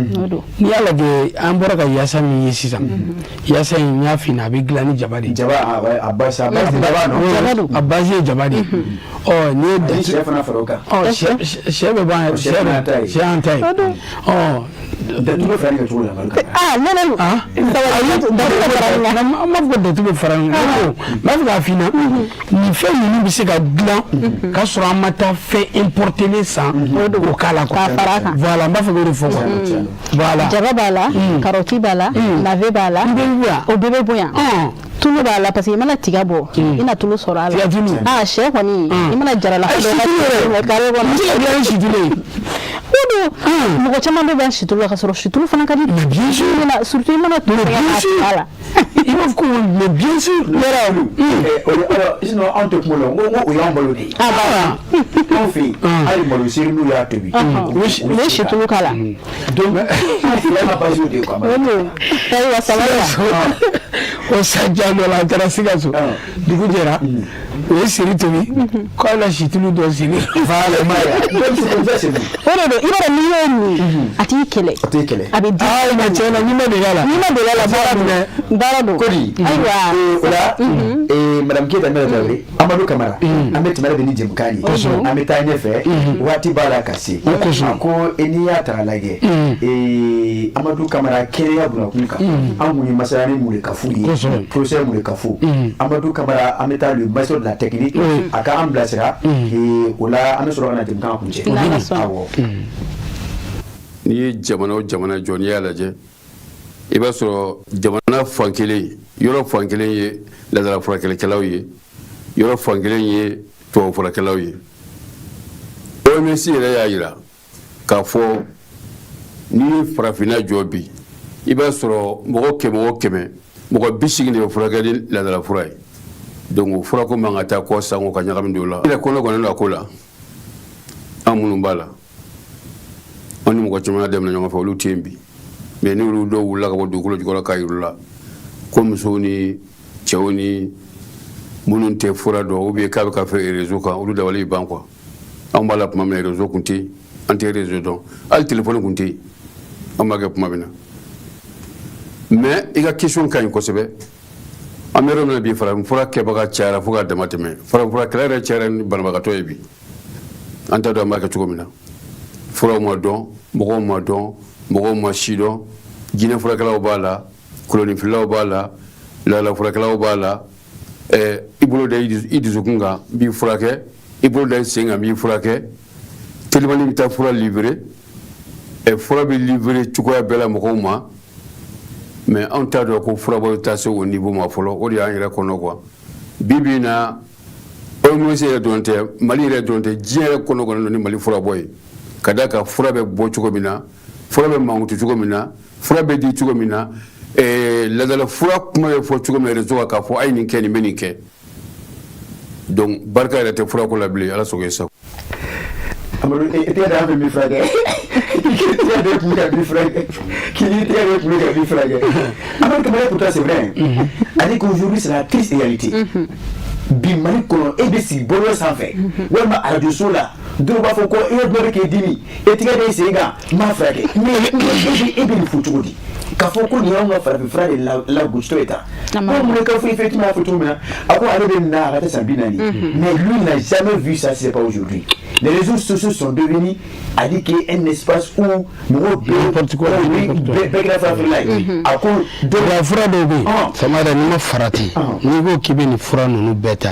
[SPEAKER 2] N'i y'a lajɛ, an bɔra ka yasa min ye sisan, yasa in, n y'a f'i ɲɛna, a bɛ dilan ni jaba de ye.
[SPEAKER 1] Jaba, a base, a base jaba non?
[SPEAKER 2] A base ye jaba de ye. Ɔ n'i ye
[SPEAKER 1] datu, sɛ fana fara o kan.
[SPEAKER 2] Ɔ sɛ bɛ ban, sɛ sɛ y'an ta ye. Ɔ
[SPEAKER 1] datu bɛ fara nin cogo la.
[SPEAKER 3] Ah, ne ne
[SPEAKER 2] ah, datu bɛ fara nin kan. An b'a fɔ ko datu bɛ fara nin kan. N b'a fɛ k'a f'i ɲɛna, nin fɛn ninnu bɛ se ka dilan k'a sɔrɔ an ma taa fɛn importer san o k'a la quoi.
[SPEAKER 3] K'a fara a kan.
[SPEAKER 2] Voilà, n b'a fɛ k'o de fɔ quoi. Voilà.
[SPEAKER 3] Jaba b'a la, karɔti b'a la, navet b'a la. O bɛɛ bɛ bɔ yan. Tulu b'a la, parce que i mana tiga bɔ, i na tulu sɔrɔ a la.
[SPEAKER 2] Tiga tulu.
[SPEAKER 3] Ah, sɛ kɔni, i mana jarala
[SPEAKER 2] dɔ ka
[SPEAKER 3] kare kɔnɔ.
[SPEAKER 2] N tɛ ka dilan ni situlu ye.
[SPEAKER 3] O don, mɔgɔ caman bɛ ban situlu la, ka sɔrɔ situlu fana ka di.
[SPEAKER 2] Mais bien sûr.
[SPEAKER 3] Surtout i mana to
[SPEAKER 2] Mais bien sûr.
[SPEAKER 3] k'a la.
[SPEAKER 2] I b'a fɔ ko mais bien sûr.
[SPEAKER 1] Yɔrɔ, sinon anw tɛ kuma la, n ko o y'anw balo de ye.
[SPEAKER 3] Ah bah.
[SPEAKER 1] Anw fɛ yen, hali malo seri n'u y'a tobi.
[SPEAKER 3] U bɛ situlu k'a la.
[SPEAKER 1] Donc an fila ka base y'o de ye quoi.
[SPEAKER 3] O don. Ayiwa, sabali.
[SPEAKER 2] O san jan dɔ la, an taara Sikaso, dugu jɛra, u ye seri tobi k'a bɛna situlu dɔ siri.
[SPEAKER 1] Voilà, donc c'est comme ça chez vous.
[SPEAKER 3] O de don, i b'a dɔn, n'i y'o min, a t'i kɛlɛ.
[SPEAKER 1] A t'i kɛlɛ.
[SPEAKER 3] A bɛ di.
[SPEAKER 2] Aa, mais tiɲɛ na, n'i ma dege a la.
[SPEAKER 3] N'i ma dege a la, baara don. Baara don.
[SPEAKER 1] Kodi.
[SPEAKER 3] Ayiwa.
[SPEAKER 1] O la, madame Keyita Mɛnɛ Tarawele, Amadu Kamara, an bɛ tɛmɛ ni jɛmukan ye. An bɛ taa ɲɛfɛ, waati b'a la ka se. A ko n'i y'a ta k'a lajɛ, Amadu Kamara, kɛnɛya bunakun kan, an kun ye masala ni Murekafu ye, professeur Murekafu. Amadu Kamara, an bɛ taa le maestro de la technique, a ka an bilasira. O la, an bɛ sɔrɔ ka na jɛmukan kuncɛ. Awɔ.
[SPEAKER 7] N'i ye jamana o jamana jɔ, n'i y'a lajɛ, i b'a sɔrɔ jamana fan kelen, yɔrɔ fan kelen ye ladala furakɛlikɛlaw ye, yɔrɔ fan kelen ye tubabu furakɛlaw ye. OMS yɛrɛ y'a yira k'a fɔ n'i ye farafinna jɔ bi, i b'a sɔrɔ mɔgɔ 100 o 100, mɔgɔ 80 de bɛ furakɛ ni ladala fura ye. Donc o furako man ka taa kɔ sango ka ɲagami don o la. I yɛrɛ kɔnɔ gannen don a ko la. An minnu b'a la, an ni mɔgɔ caman y'a daminɛ ɲɔgɔn fɛ, olu tɛ yen bi. Mais ni olu dɔw wulila ka bɔ dugukolo jukɔrɔ k'a yir'u la ko musow ni cɛw ni minnu tɛ fura dɔn, ou bien k'a bɛ ka fɛ réseau kan, olu dabali bɛ ban quoi. Anw b'a la tuma min na, réseau kun tɛ yen, an tɛ réseau dɔn, hali téléphone kun tɛ yen, an b'a kɛ tuma min na. Mais i ka question ka ɲi kosɛbɛ. An bɛ yɔrɔ min na bi, farafin fura kɛbaga cayara fo ka dama tɛmɛ. Farafin furakɛla yɛrɛ cayara ni banabagatɔ ye bi. An t'a dɔn an b'a kɛ cogo min na. Furaw ma dɔn, mɔgɔw ma dɔn, mɔgɔw ma si dɔn. Jinɛ furakɛlaw b'a la, kolonifilaw b'a la, laadala furakɛlaw b'a la. I bolo da i dusukun kan, n b'i furakɛ. I bolo da i sen kan, n b'i furakɛ. Telimani bɛ taa fura livrer, fura bɛ livrer cogoya bɛɛ la mɔgɔw ma. Mais anw t'a dɔn ko furabɔ bɛ taa se o niveau ma fɔlɔ. O de y'an yɛrɛ kɔnɔ quoi. Bi bi in na, OMS yɛrɛ dɔrɔn tɛ, Mali yɛrɛ dɔrɔn tɛ, diɲɛ yɛrɛ kɔnɔ kɔnɔ ni Mali furabɔ ye, ka d'a kan fura bɛ bɔ cogo min na, fura bɛ mankutu cogo min na, fura bɛ di cogo min na, ladala fura kuma bɛ fɔ cogo min na réseau kan, k'a fɔ a ye nin kɛ, nin bɛ nin kɛ. Donc barika yɛrɛ tɛ furako la bilen. Ala sago i sago.
[SPEAKER 1] Amadu, e tɛgɛ da an bɛ min furakɛ, k'i tɛgɛ de kun bɛ ka min furakɛ, k'i tɛgɛ de kun bɛ ka min furakɛ. Amadu Kamara, pourtant c'est vrai, ale qu'aujourd'hui c'est la triste réalité. Bi Mali kɔnɔ, e bɛ sigi bɔlɔlɔ sanfɛ walima arajo so la, dɔw b'a fɔ ko e dɔ bɛ k'e dimi, e tɛgɛ bɛ sen kan, n b'a furakɛ. Mais e bɛ nin fɔ cogo di? K'a fɔ ko nin y'anw ka farafinfura de lagositɔ ye tan. Ko mun ka fɔ effectivement, a fɔ cogo min na, a ko ale bɛ nin na, a ka taa san 40, mais lui n'a jamais vu ça. C'est pas aujourd'hui, les réseaux sociaux sont devenus, a dit que un espace où mɔgɔw bɛɛ
[SPEAKER 2] N'importe quoi.
[SPEAKER 1] Bɛɛ kɛra farafinla ye. A ko
[SPEAKER 2] Nka fura dɔw bɛ yen, Samara, n'i ma farati, n'i ko k'i bɛ nin fura ninnu bɛɛ ta,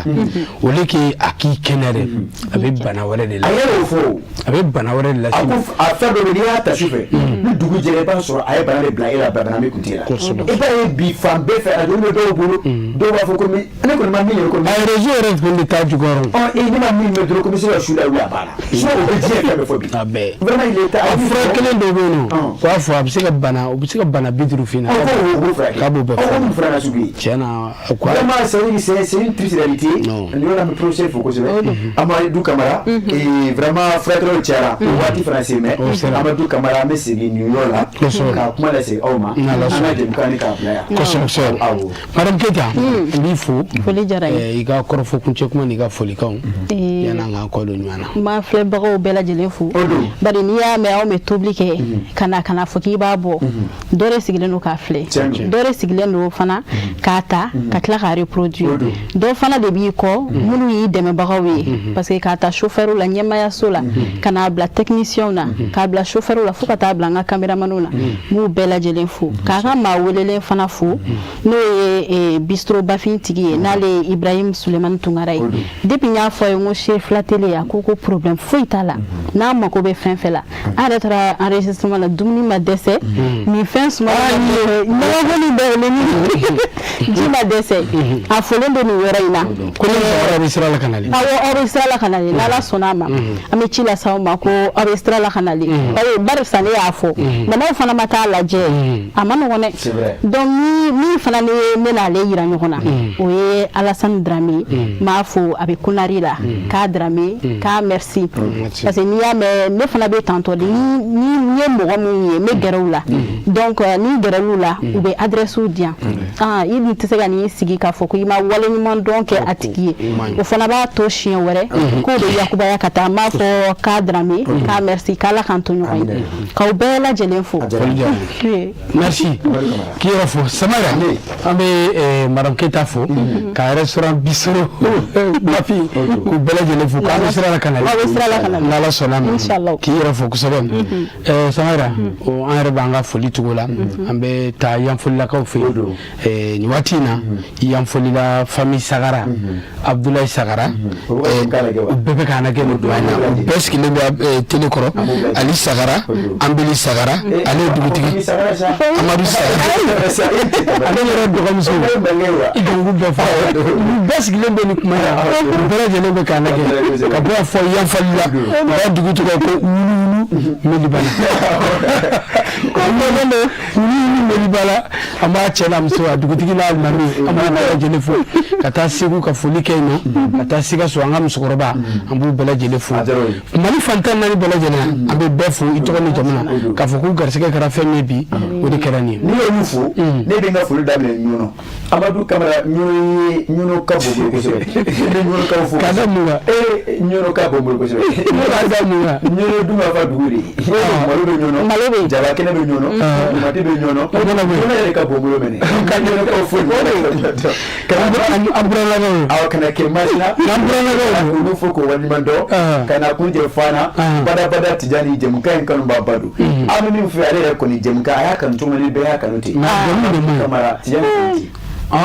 [SPEAKER 2] au lieu que a k'i kɛnɛ dɛ, a bɛ bana wɛrɛ de la.
[SPEAKER 1] A yɛrɛ y'o fɔ.
[SPEAKER 2] A bɛ bana wɛrɛ de lase.
[SPEAKER 1] A ko a fɛn dɔ bɛ yen, n'i y'a ta su fɛ, ni dugu jɛra, i b'a sɔrɔ a ye bana de bila e la, bana min kun t'e la. I b'a ye bi, fan bɛɛ fɛ, arajo bɛ dɔw bolo, dɔw b'a fɔ ko ne kɔni ma min ye ko
[SPEAKER 2] A réseau yɛrɛ tun bɛ taa jukɔrɔ.
[SPEAKER 1] Ɔ e, ne ma min mɛn dɔrɔn ko n bɛ se ka su la wuli, a banna. Sinon o bɛ diɲɛ fɛn bɛɛ fɔ bi.
[SPEAKER 2] A bɛɛ.
[SPEAKER 1] Vraiment, il est temps.
[SPEAKER 2] A fura kelen dɔw bɛ yen nɔ, u b'a fɔ a bɛ se ka bana, u bɛ se ka bana 50 f'i ɲɛna.
[SPEAKER 1] Ɔ, ko o b'o furakɛ.
[SPEAKER 2] K'a b'o bɛɛ
[SPEAKER 1] Ɔ, ko mun fura nasugu ye?
[SPEAKER 2] Tiɲɛ na quoi.
[SPEAKER 1] Vraiment, c'est une triste réalité. Nin yɔrɔ la, an bɛ professeur fo kosɛbɛ, Amadou Kamara. Et vraiment, furakɛlaw cayara, o waati fana se mɛ. Amadou Kamara, an bɛ segin nin yɔrɔ la ka kuma lase aw ma, an ka jɛmukan ni k'a bila yan.
[SPEAKER 2] Kosɛbɛ kosɛbɛ.
[SPEAKER 1] Awɔ.
[SPEAKER 2] Madame Keita, n b'i fo.
[SPEAKER 3] Foli diyara n ye.
[SPEAKER 2] I ka kɔrɔfɔ kuncɛ kuma n'i ka folikanw yan'an k'an kɔ don ɲɔgɔn na.
[SPEAKER 3] N b'an filɛbagaw bɛɛ lajɛlen fo, bari n'i y'a mɛn anw bɛ tobili kɛ ka na fɔ k'i b'a bɔ, dɔ de sigilen don k'a filɛ, dɔ de sigilen don fana k'a ta ka tila k'a reproduire, dɔ fana de b'i kɔ minnu y'i dɛmɛbagaw ye, parce que k'a ta chauffeur la ɲɛmayaso la, ka n'a bila technicien na, k'a bila chauffeur la, fo ka taa bila an ka caméramanw na, n b'u bɛɛ lajɛlen fo, k'a ka maa welelen fana fo, n'o ye bistro Bafin tigi ye, n'ale ye Ibrahim Sulemani Tunkara ye. Depuis n y'a fɔ a ye n ko Serifila Télé, a ko ko problème foyi t'a la, n'a mako bɛ fɛn fɛn la. An yɛrɛ taara enregistrement la, dumuni ma dɛsɛ, nin fɛn suma ɲɔgɔnkoli bɛɛ ni ji ma dɛsɛ. A folen don nin yɔrɔ in na.
[SPEAKER 2] Ko ne aw bɛ sira la ka nalen.
[SPEAKER 3] Awɔ, aw bɛ sira la ka nalen. N'Ala sɔnna a ma, an bɛ ci lase aw ma ko aw bɛ sira la ka nalen, barisa ne y'a fɔ mais n'aw fana ma taa lajɛ, a ma nɔgɔn dɛ. Donc ni min fana ne ne n'ale yira ɲɔgɔn na, o ye Alassane Dramé. N b'a fo, a bɛ Konari la, k'a Dramé k'a merci, parce que n'i y'a mɛn ne fana bɛ tantɔ de, ni ye mɔgɔ min ye, n bɛ gɛrɛ u la. Donc ni gɛrɛ l'u la, u bɛ adresse di yan. Ah, i dun tɛ se ka n'i sigi k'a fɔ ko i ma waleɲuman dɔn kɛ a tigi ye, o fana b'a to siɲɛ wɛrɛ k'o bɛ yakubaya ka taa. N b'a fɔ k'a Dramé k'a merci, k'Ala k'an to ɲɔgɔn ye, k'aw bɛɛ lajɛlen fo.
[SPEAKER 2] Merci k'i yɛrɛ fo. Samara, an bɛ madame Keita fo ka restaurant Bistro Bafin k'u bɛɛ lajɛlen fo, k'an bɛ sira la ka na.
[SPEAKER 3] Aw bɛ sira la ka na.
[SPEAKER 2] N'Ala sɔnna ma.
[SPEAKER 3] Inchallah.
[SPEAKER 2] K'i yɛrɛ fo kosɛbɛ. Samara, an yɛrɛ b'an ka foli cogo la, an bɛ taa Yanfolilakaw fɛ yen nin waati in na. Yanfolila famille Sagara, Abdoulaye Sagara, u bɛɛ bɛ k'an lajɛ nin don in na, u bɛɛ sigilen bɛ télé kɔrɔ. Ali Sagara, Anbeli Sagara, ale ye dugutigi, Amadu Sagara, ale yɛrɛ dɔgɔmuso, i kan k'u bɛɛ fɔ, u bɛɛ sigilen bɛ nin kuma in na, u bɛɛ lajɛlen bɛ k'an lajɛ ka bɔ yan fɔ Yanfolila. U ka dugu tɔgɔ ko Wuluwulu Melibala, ko Wuluwulu Melibala. An b'a cɛ n'a muso, a dugutigi n'a mami, an b'u bɛɛ lajɛlen fo, ka taa Segu ka foli kɛ yen nɔ, ka taa Sikaso, an ka musokɔrɔba, an b'u bɛɛ lajɛlen fo. Mali fan 14 bɛɛ lajɛlen, an bɛ bɛɛ fo i tɔgɔ ni jamu na, k'a fɔ k'u garisɛgɛ kɛra fɛn min ye bi, o de kɛra nin ye.
[SPEAKER 1] N'i y'olu fo, ne bɛ n ka foli daminɛ Ɲɔnɔ. Amadu Kamara, Ɲɔnɔ ye, Ɲɔnɔ ka bon bolo kosɛbɛ. Ne bɛ Ɲɔnɔkaw fo.
[SPEAKER 2] Ka da mun kan?
[SPEAKER 1] Ee, Ɲɔnɔ ka bon bolo kosɛbɛ.
[SPEAKER 2] Ka da mun kan?
[SPEAKER 1] Ɲɔnɔ dun ka fa dugu de ye. Malo bɛ Ɲɔnɔ,
[SPEAKER 3] malo bɛ,
[SPEAKER 1] jaba kɛnɛ bɛ Ɲɔnɔ, tomati bɛ Ɲɔnɔ. Ɲɔnɔ yɛrɛ ka bon bolo mɛnɛ. Ka Ɲɔnɔkaw fo.
[SPEAKER 2] An burannakaw.
[SPEAKER 1] Awɔ, ka na kɛ Masina.
[SPEAKER 2] An burannakaw.
[SPEAKER 1] Olu fo k'o waleɲuman dɔn. Ka na kun jɛ Fana. Badabada Tijani, jɛmukan in kanu b'a ba don. An bɛ min fɛ, ale yɛrɛ kɔni jɛmukan, a y'a kanu cogo min ni bɛɛ y'a kanu ten. Kamara Tijani Konate.
[SPEAKER 2] I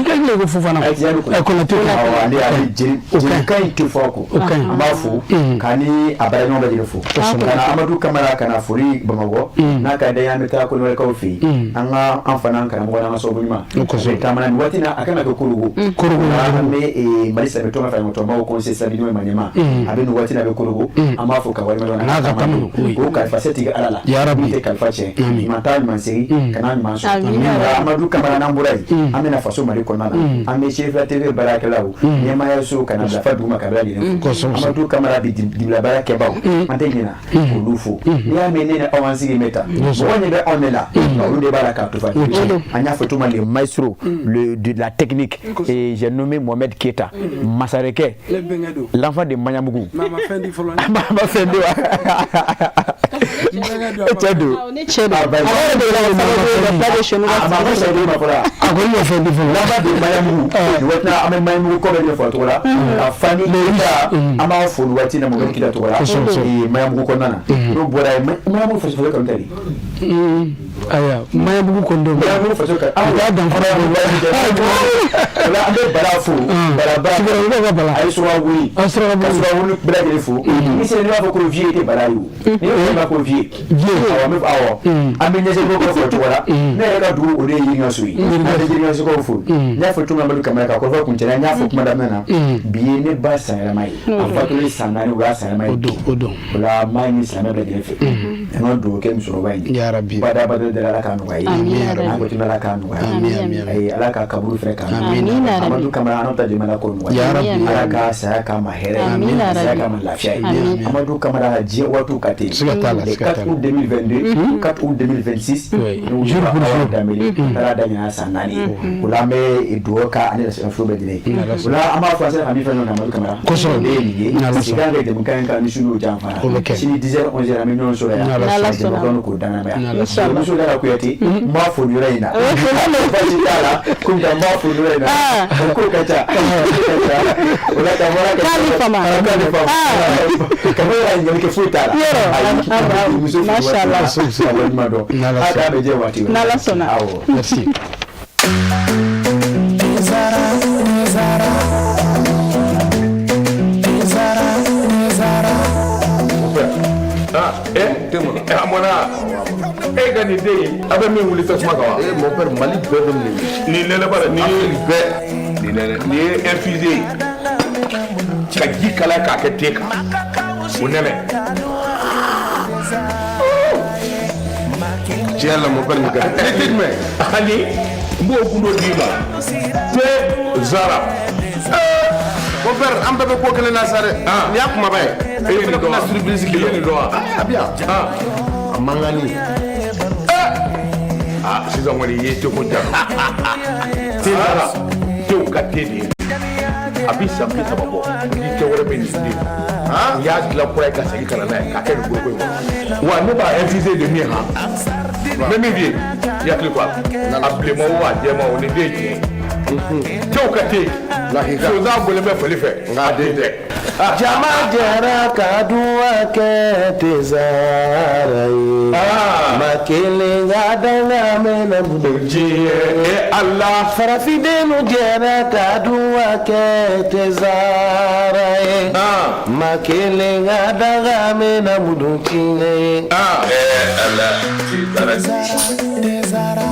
[SPEAKER 2] ka hakili ko Fofana.
[SPEAKER 1] Tijani
[SPEAKER 2] Konate.
[SPEAKER 1] Awɔ, ale jɛmukan in tɛ fɔ a kɔ. An b'a fo k'a ni a baaraɲɔgɔn bɛɛ lajɛlen fo. Ka na Amadu Kamara, ka na foli Bamakɔ. N'a ka d'an ye, an bɛ taa Kɔnɔwɛrɛkaw fɛ yen. An ka an fana karamɔgɔ n'an ka sababu ɲuman. Bɛ taama nin waati in na, a kan ka kɛ Korogo.
[SPEAKER 2] Korogo.
[SPEAKER 1] An bɛ Mali silamɛ tɔn ka faraɲɔgɔntɔnbaw conseil islamique n'o ye Maɲɛma. A bɛ nin waati in na, a bɛ Korogo. An b'a fo ka waleɲuman dɔn.
[SPEAKER 2] N'a ka kanu.
[SPEAKER 1] K'o kalifa setigi Ala la.
[SPEAKER 2] Ya Rabbi.
[SPEAKER 1] Min tɛ kalifa tiɲɛ. Ɲuman taa, ɲuman segin. Ka n'a ɲuman sɔrɔ. Amadu Kamara, n'an bɔra yen. An bɛ bɛna faso Mali kɔnɔna na, an bɛ Serifila TV baarakɛlaw, ɲɛmaayaso ka na bila fo duguma ka bɛɛ lajɛlen fo. Amadu Kamara bi dibila baara kɛbaw, an tɛ ɲinɛ k'olu fo. N'i y'a mɛn ne ni aw an sigi bɛ tan, mɔgɔ ɲɛ bɛ anw de la, nka olu de b'a la k'a tufa. An y'a fɔ cogo min, le maestro le de la technique, et j'ai nommé Mohamed Keita Masarekɛ, l'enfant de Maɲanbugu.
[SPEAKER 18] A ma fɛn di fɔlɔ.
[SPEAKER 1] A ma fɛn di wa? E cɛ don.
[SPEAKER 3] Ne cɛ don. Ale yɛrɛ de kɛra sababu ye ka ba bɛ senu ka.
[SPEAKER 1] A ma fɛn di ma fɔlɔ.
[SPEAKER 2] A kɔni ma fɛn di fɔlɔ.
[SPEAKER 1] L'enfant de Maɲanbugu, nin waati la an bɛ Maɲanbugu kɔ bɛ ɲɛfɔ a tɔgɔ la. Ka Fani Keita, an b'a fo nin waati in na Mohamed Keita tɔgɔ la. Maɲanbugu kɔnɔna na. N'o bɔra yen, Maɲanbugu faso kanu tɛ de.
[SPEAKER 2] Ayiwa, Maɲanbugu kɔni don.
[SPEAKER 1] Maɲanbugu faso kanu.
[SPEAKER 2] A t'a danfara bɔ.
[SPEAKER 1] O la an bɛ Bala fo. Bala ba.
[SPEAKER 2] Sigiyɔrɔ ka Bala.
[SPEAKER 1] A ye Suraka wuli.
[SPEAKER 2] A Suraka
[SPEAKER 1] Ka Suraka wuli bɛɛ lajɛlen fo. Ni sera ne b'a fɔ ko vieux tɛ Bala ye o. Ni ne b'a ko vieux.
[SPEAKER 2] Vieux.
[SPEAKER 1] Awɔ, an bɛ awɔ. An bɛ ɲɛsɛbɛ kɔ fɔ cogo la. Ne yɛrɛ ka dugu o de ye Yiriŋaso ye. An bɛ Yiriŋasokaw fo. N y'a fɔ cogo min Amadu Kamara ka kɔrɔfɔ kuncɛ la, n y'a fɔ kuma daminɛ na. Bi ye ne ba sanyɛlɛma ye. A fatulen san 4, o y'a sanyɛlɛma ye.
[SPEAKER 2] O don, o don.
[SPEAKER 1] O la n b'a ɲini silamɛ bɛɛ lajɛlen fɛ. An ka dugawu kɛ musokɔrɔba in ye.
[SPEAKER 2] Yarabi.
[SPEAKER 1] Bada bada dala Ala k'a nɔgɔya ye.
[SPEAKER 2] Amin ya Rabbi.
[SPEAKER 1] An ko Ala k'a nɔgɔya.
[SPEAKER 2] Amin, amin.
[SPEAKER 1] Ayi, Ala k'a kaburu fɛrɛ k'a nɔgɔya.
[SPEAKER 2] Amin ya
[SPEAKER 3] Rabbi.
[SPEAKER 1] Amadu Kamara an ta jamana ko nɔgɔya.
[SPEAKER 2] Ya Rabbi.
[SPEAKER 1] Ala ka saya k'a ma hɛrɛ ye.
[SPEAKER 3] Amin ya
[SPEAKER 1] Saya
[SPEAKER 3] Rabbi.
[SPEAKER 1] k'a ma lafiya ye.
[SPEAKER 3] Amin.
[SPEAKER 1] Amadu Kamara diɲɛ waatiw ka teli.
[SPEAKER 2] Siga t'a la,
[SPEAKER 1] Le
[SPEAKER 2] siga t'a
[SPEAKER 1] 4
[SPEAKER 2] la.
[SPEAKER 1] août 2022, 4 août 2026.
[SPEAKER 2] Oui.
[SPEAKER 1] N'o
[SPEAKER 2] Jour pour jour.
[SPEAKER 1] Dambele taara daminɛ san 4 ye. O la an bɛ dugawu k'a ani furu bɛɛ lajɛlen ye. O la an b'a fɔ an sera ka min fɔ ɲɔgɔn kan Amadu Kamara.
[SPEAKER 2] Kosɛbɛ.
[SPEAKER 1] O de ye nin ye.
[SPEAKER 2] N'Ala
[SPEAKER 1] Sigi
[SPEAKER 2] sɔnna.
[SPEAKER 1] an kɛ jɛmukan in kan ni su y'o janfa.
[SPEAKER 2] O bɛ kɛ.
[SPEAKER 1] Sini 10 h 11 h an bɛ ɲɔgɔn sɔrɔ yan.
[SPEAKER 2] N'Ala
[SPEAKER 3] sɔnna.
[SPEAKER 1] Jɛmukan k'o danaya.
[SPEAKER 3] Inshallah.
[SPEAKER 1] Muso Dara Kuyate, n b'a fo nin yɔrɔ in na. Baasi t'a la, komi n b'a fo nin yɔrɔ in na. O ko ka ca. O la ka bɔra ka.
[SPEAKER 3] K'ale fama.
[SPEAKER 1] K'ale fama. Ka bɔ ka ɲininkali kɛ foyi t'a la.
[SPEAKER 3] Yɔrɔ,
[SPEAKER 1] Ayi, muso fo
[SPEAKER 3] Masha Allah.
[SPEAKER 1] waati la. Waleɲuman dɔn.
[SPEAKER 2] N'Ala
[SPEAKER 1] A k'a bɛ jɛ waati wɛrɛ.
[SPEAKER 3] N'Ala sɔnna.
[SPEAKER 1] Awɔ.
[SPEAKER 2] Merci.
[SPEAKER 5] Ah, a mɔna e ka nin den in, a bɛ min wuli tasuma kan wa?
[SPEAKER 6] Eh mon père, Mali bɛɛ bɛ nin ye.
[SPEAKER 5] Nin nɛnɛ bara nin ye
[SPEAKER 6] Afrique bɛɛ.
[SPEAKER 5] nin nɛnɛ nin ye infusé ye ka ji kalaya k'a kɛ te kan, o nɛnɛ.
[SPEAKER 6] Tiɲɛ la mon père, nin ka di. Ne tɛ jumɛn?
[SPEAKER 5] Ani n b'o gundo d'i ma te Zara.
[SPEAKER 6] Mon père, an bɛɛ bɛ ko kelen na sa dɛ. Nin y'a kumaba ye.
[SPEAKER 5] E ye nin dɔn wa?
[SPEAKER 6] Na surprise
[SPEAKER 5] I ye nin dɔn wa?
[SPEAKER 6] A bi yan. A mankanni.
[SPEAKER 5] Ah, sisan kɔni i ye teko ja. Te Zara, tew ka te de ye. A bi san 30 bɔ, ni tɛ wɛrɛ bɛ nin den. U y'a dilan kura ye ka segin ka na n'a ye k'a kɛ nin foroko in kɔnɔ. Wa ne b'a infusé de min han. N bɛ min f'i ye, i hakili to a la. A bilenman o a jɛman o, nin den ye tiɲɛ ye. Tew ka te.
[SPEAKER 6] Lakika.
[SPEAKER 5] Sonsan bɔlen bɛ fali fɛ.
[SPEAKER 6] Nka a den tɛ.
[SPEAKER 4] Jama jɛra ka duwa kɛ tezara ye. Ma kelen ka danga mɛnɛ
[SPEAKER 5] Diɲɛ e Ala.
[SPEAKER 4] Farafindenw jɛra ka duwa kɛ tezara ye. Ma kelen ka danga mɛnɛ mudu tiɲɛ ye.
[SPEAKER 5] Ala, te Zara.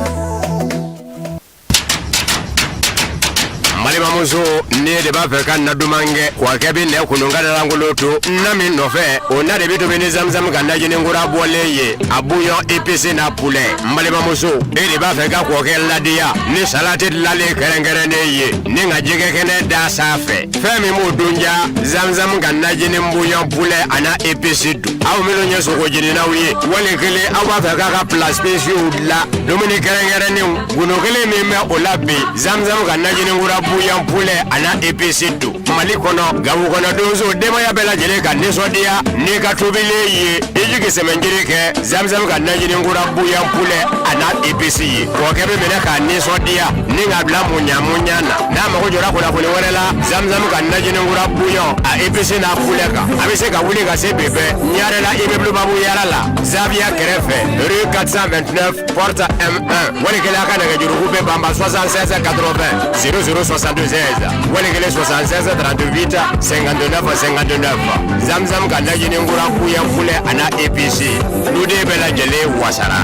[SPEAKER 8] Balimamuso, ne de b'a fɛ ka na duman kɛ wa kɛ bɛ nɛ kunun ka lankolon to na min nɔfɛ, o na de bɛ tobi ni zamzam ka najini kura bɔlen ye, a bouillon épice n'a poulet. N balimamuso, e de b'a fɛ ka kɔkɛ ladiya ni salati dilanlen kɛrɛnkɛrɛnnen ye ni ka jɛgɛ kɛnɛ da sanfɛ, fɛn min b'o dun ja, zamzam ka najini bouillon poulet a n'a épice dun. Aw minnu ye sogo jeninaw ye, wali kelen aw b'a fɛ k'a ka plat spéciaux dilan, dumuni kɛrɛnkɛrɛnnenw, gundo kelen min bɛ o la bi, zamzam ka najini kura bouillon poulet a n'a épice dun. Mali kɔnɔ, Gawo kɔnɔ, donso denbaya bɛɛ lajɛlen ka nisɔndiya n'i ka tobilen ye, i jigi sɛmɛnjiri kɛ zamzam ka najini kura bouillon poulet a n'a épice ye. Kɔkɛ bɛ minɛ k'a nisɔndiya ni k'a bila muɲa muɲa na. N'a mago jɔra kunnafoni wɛrɛ la zamzam ka najini kura bouillon a épice n'a poulet kan, a bɛ se ka wuli ka se bɛɛ Ɲarela immeuble Babu Yara la, Zaviya kɛrɛfɛ, rue 429 porte M1. Wali kelen a ka nɛgɛjuruku bɛ banba 76 80 00 76, wali kelen 76 38 59 59. Zamzam ka najini kura bouillon poulet a n'a épice, duden bɛɛ lajɛlen wasara.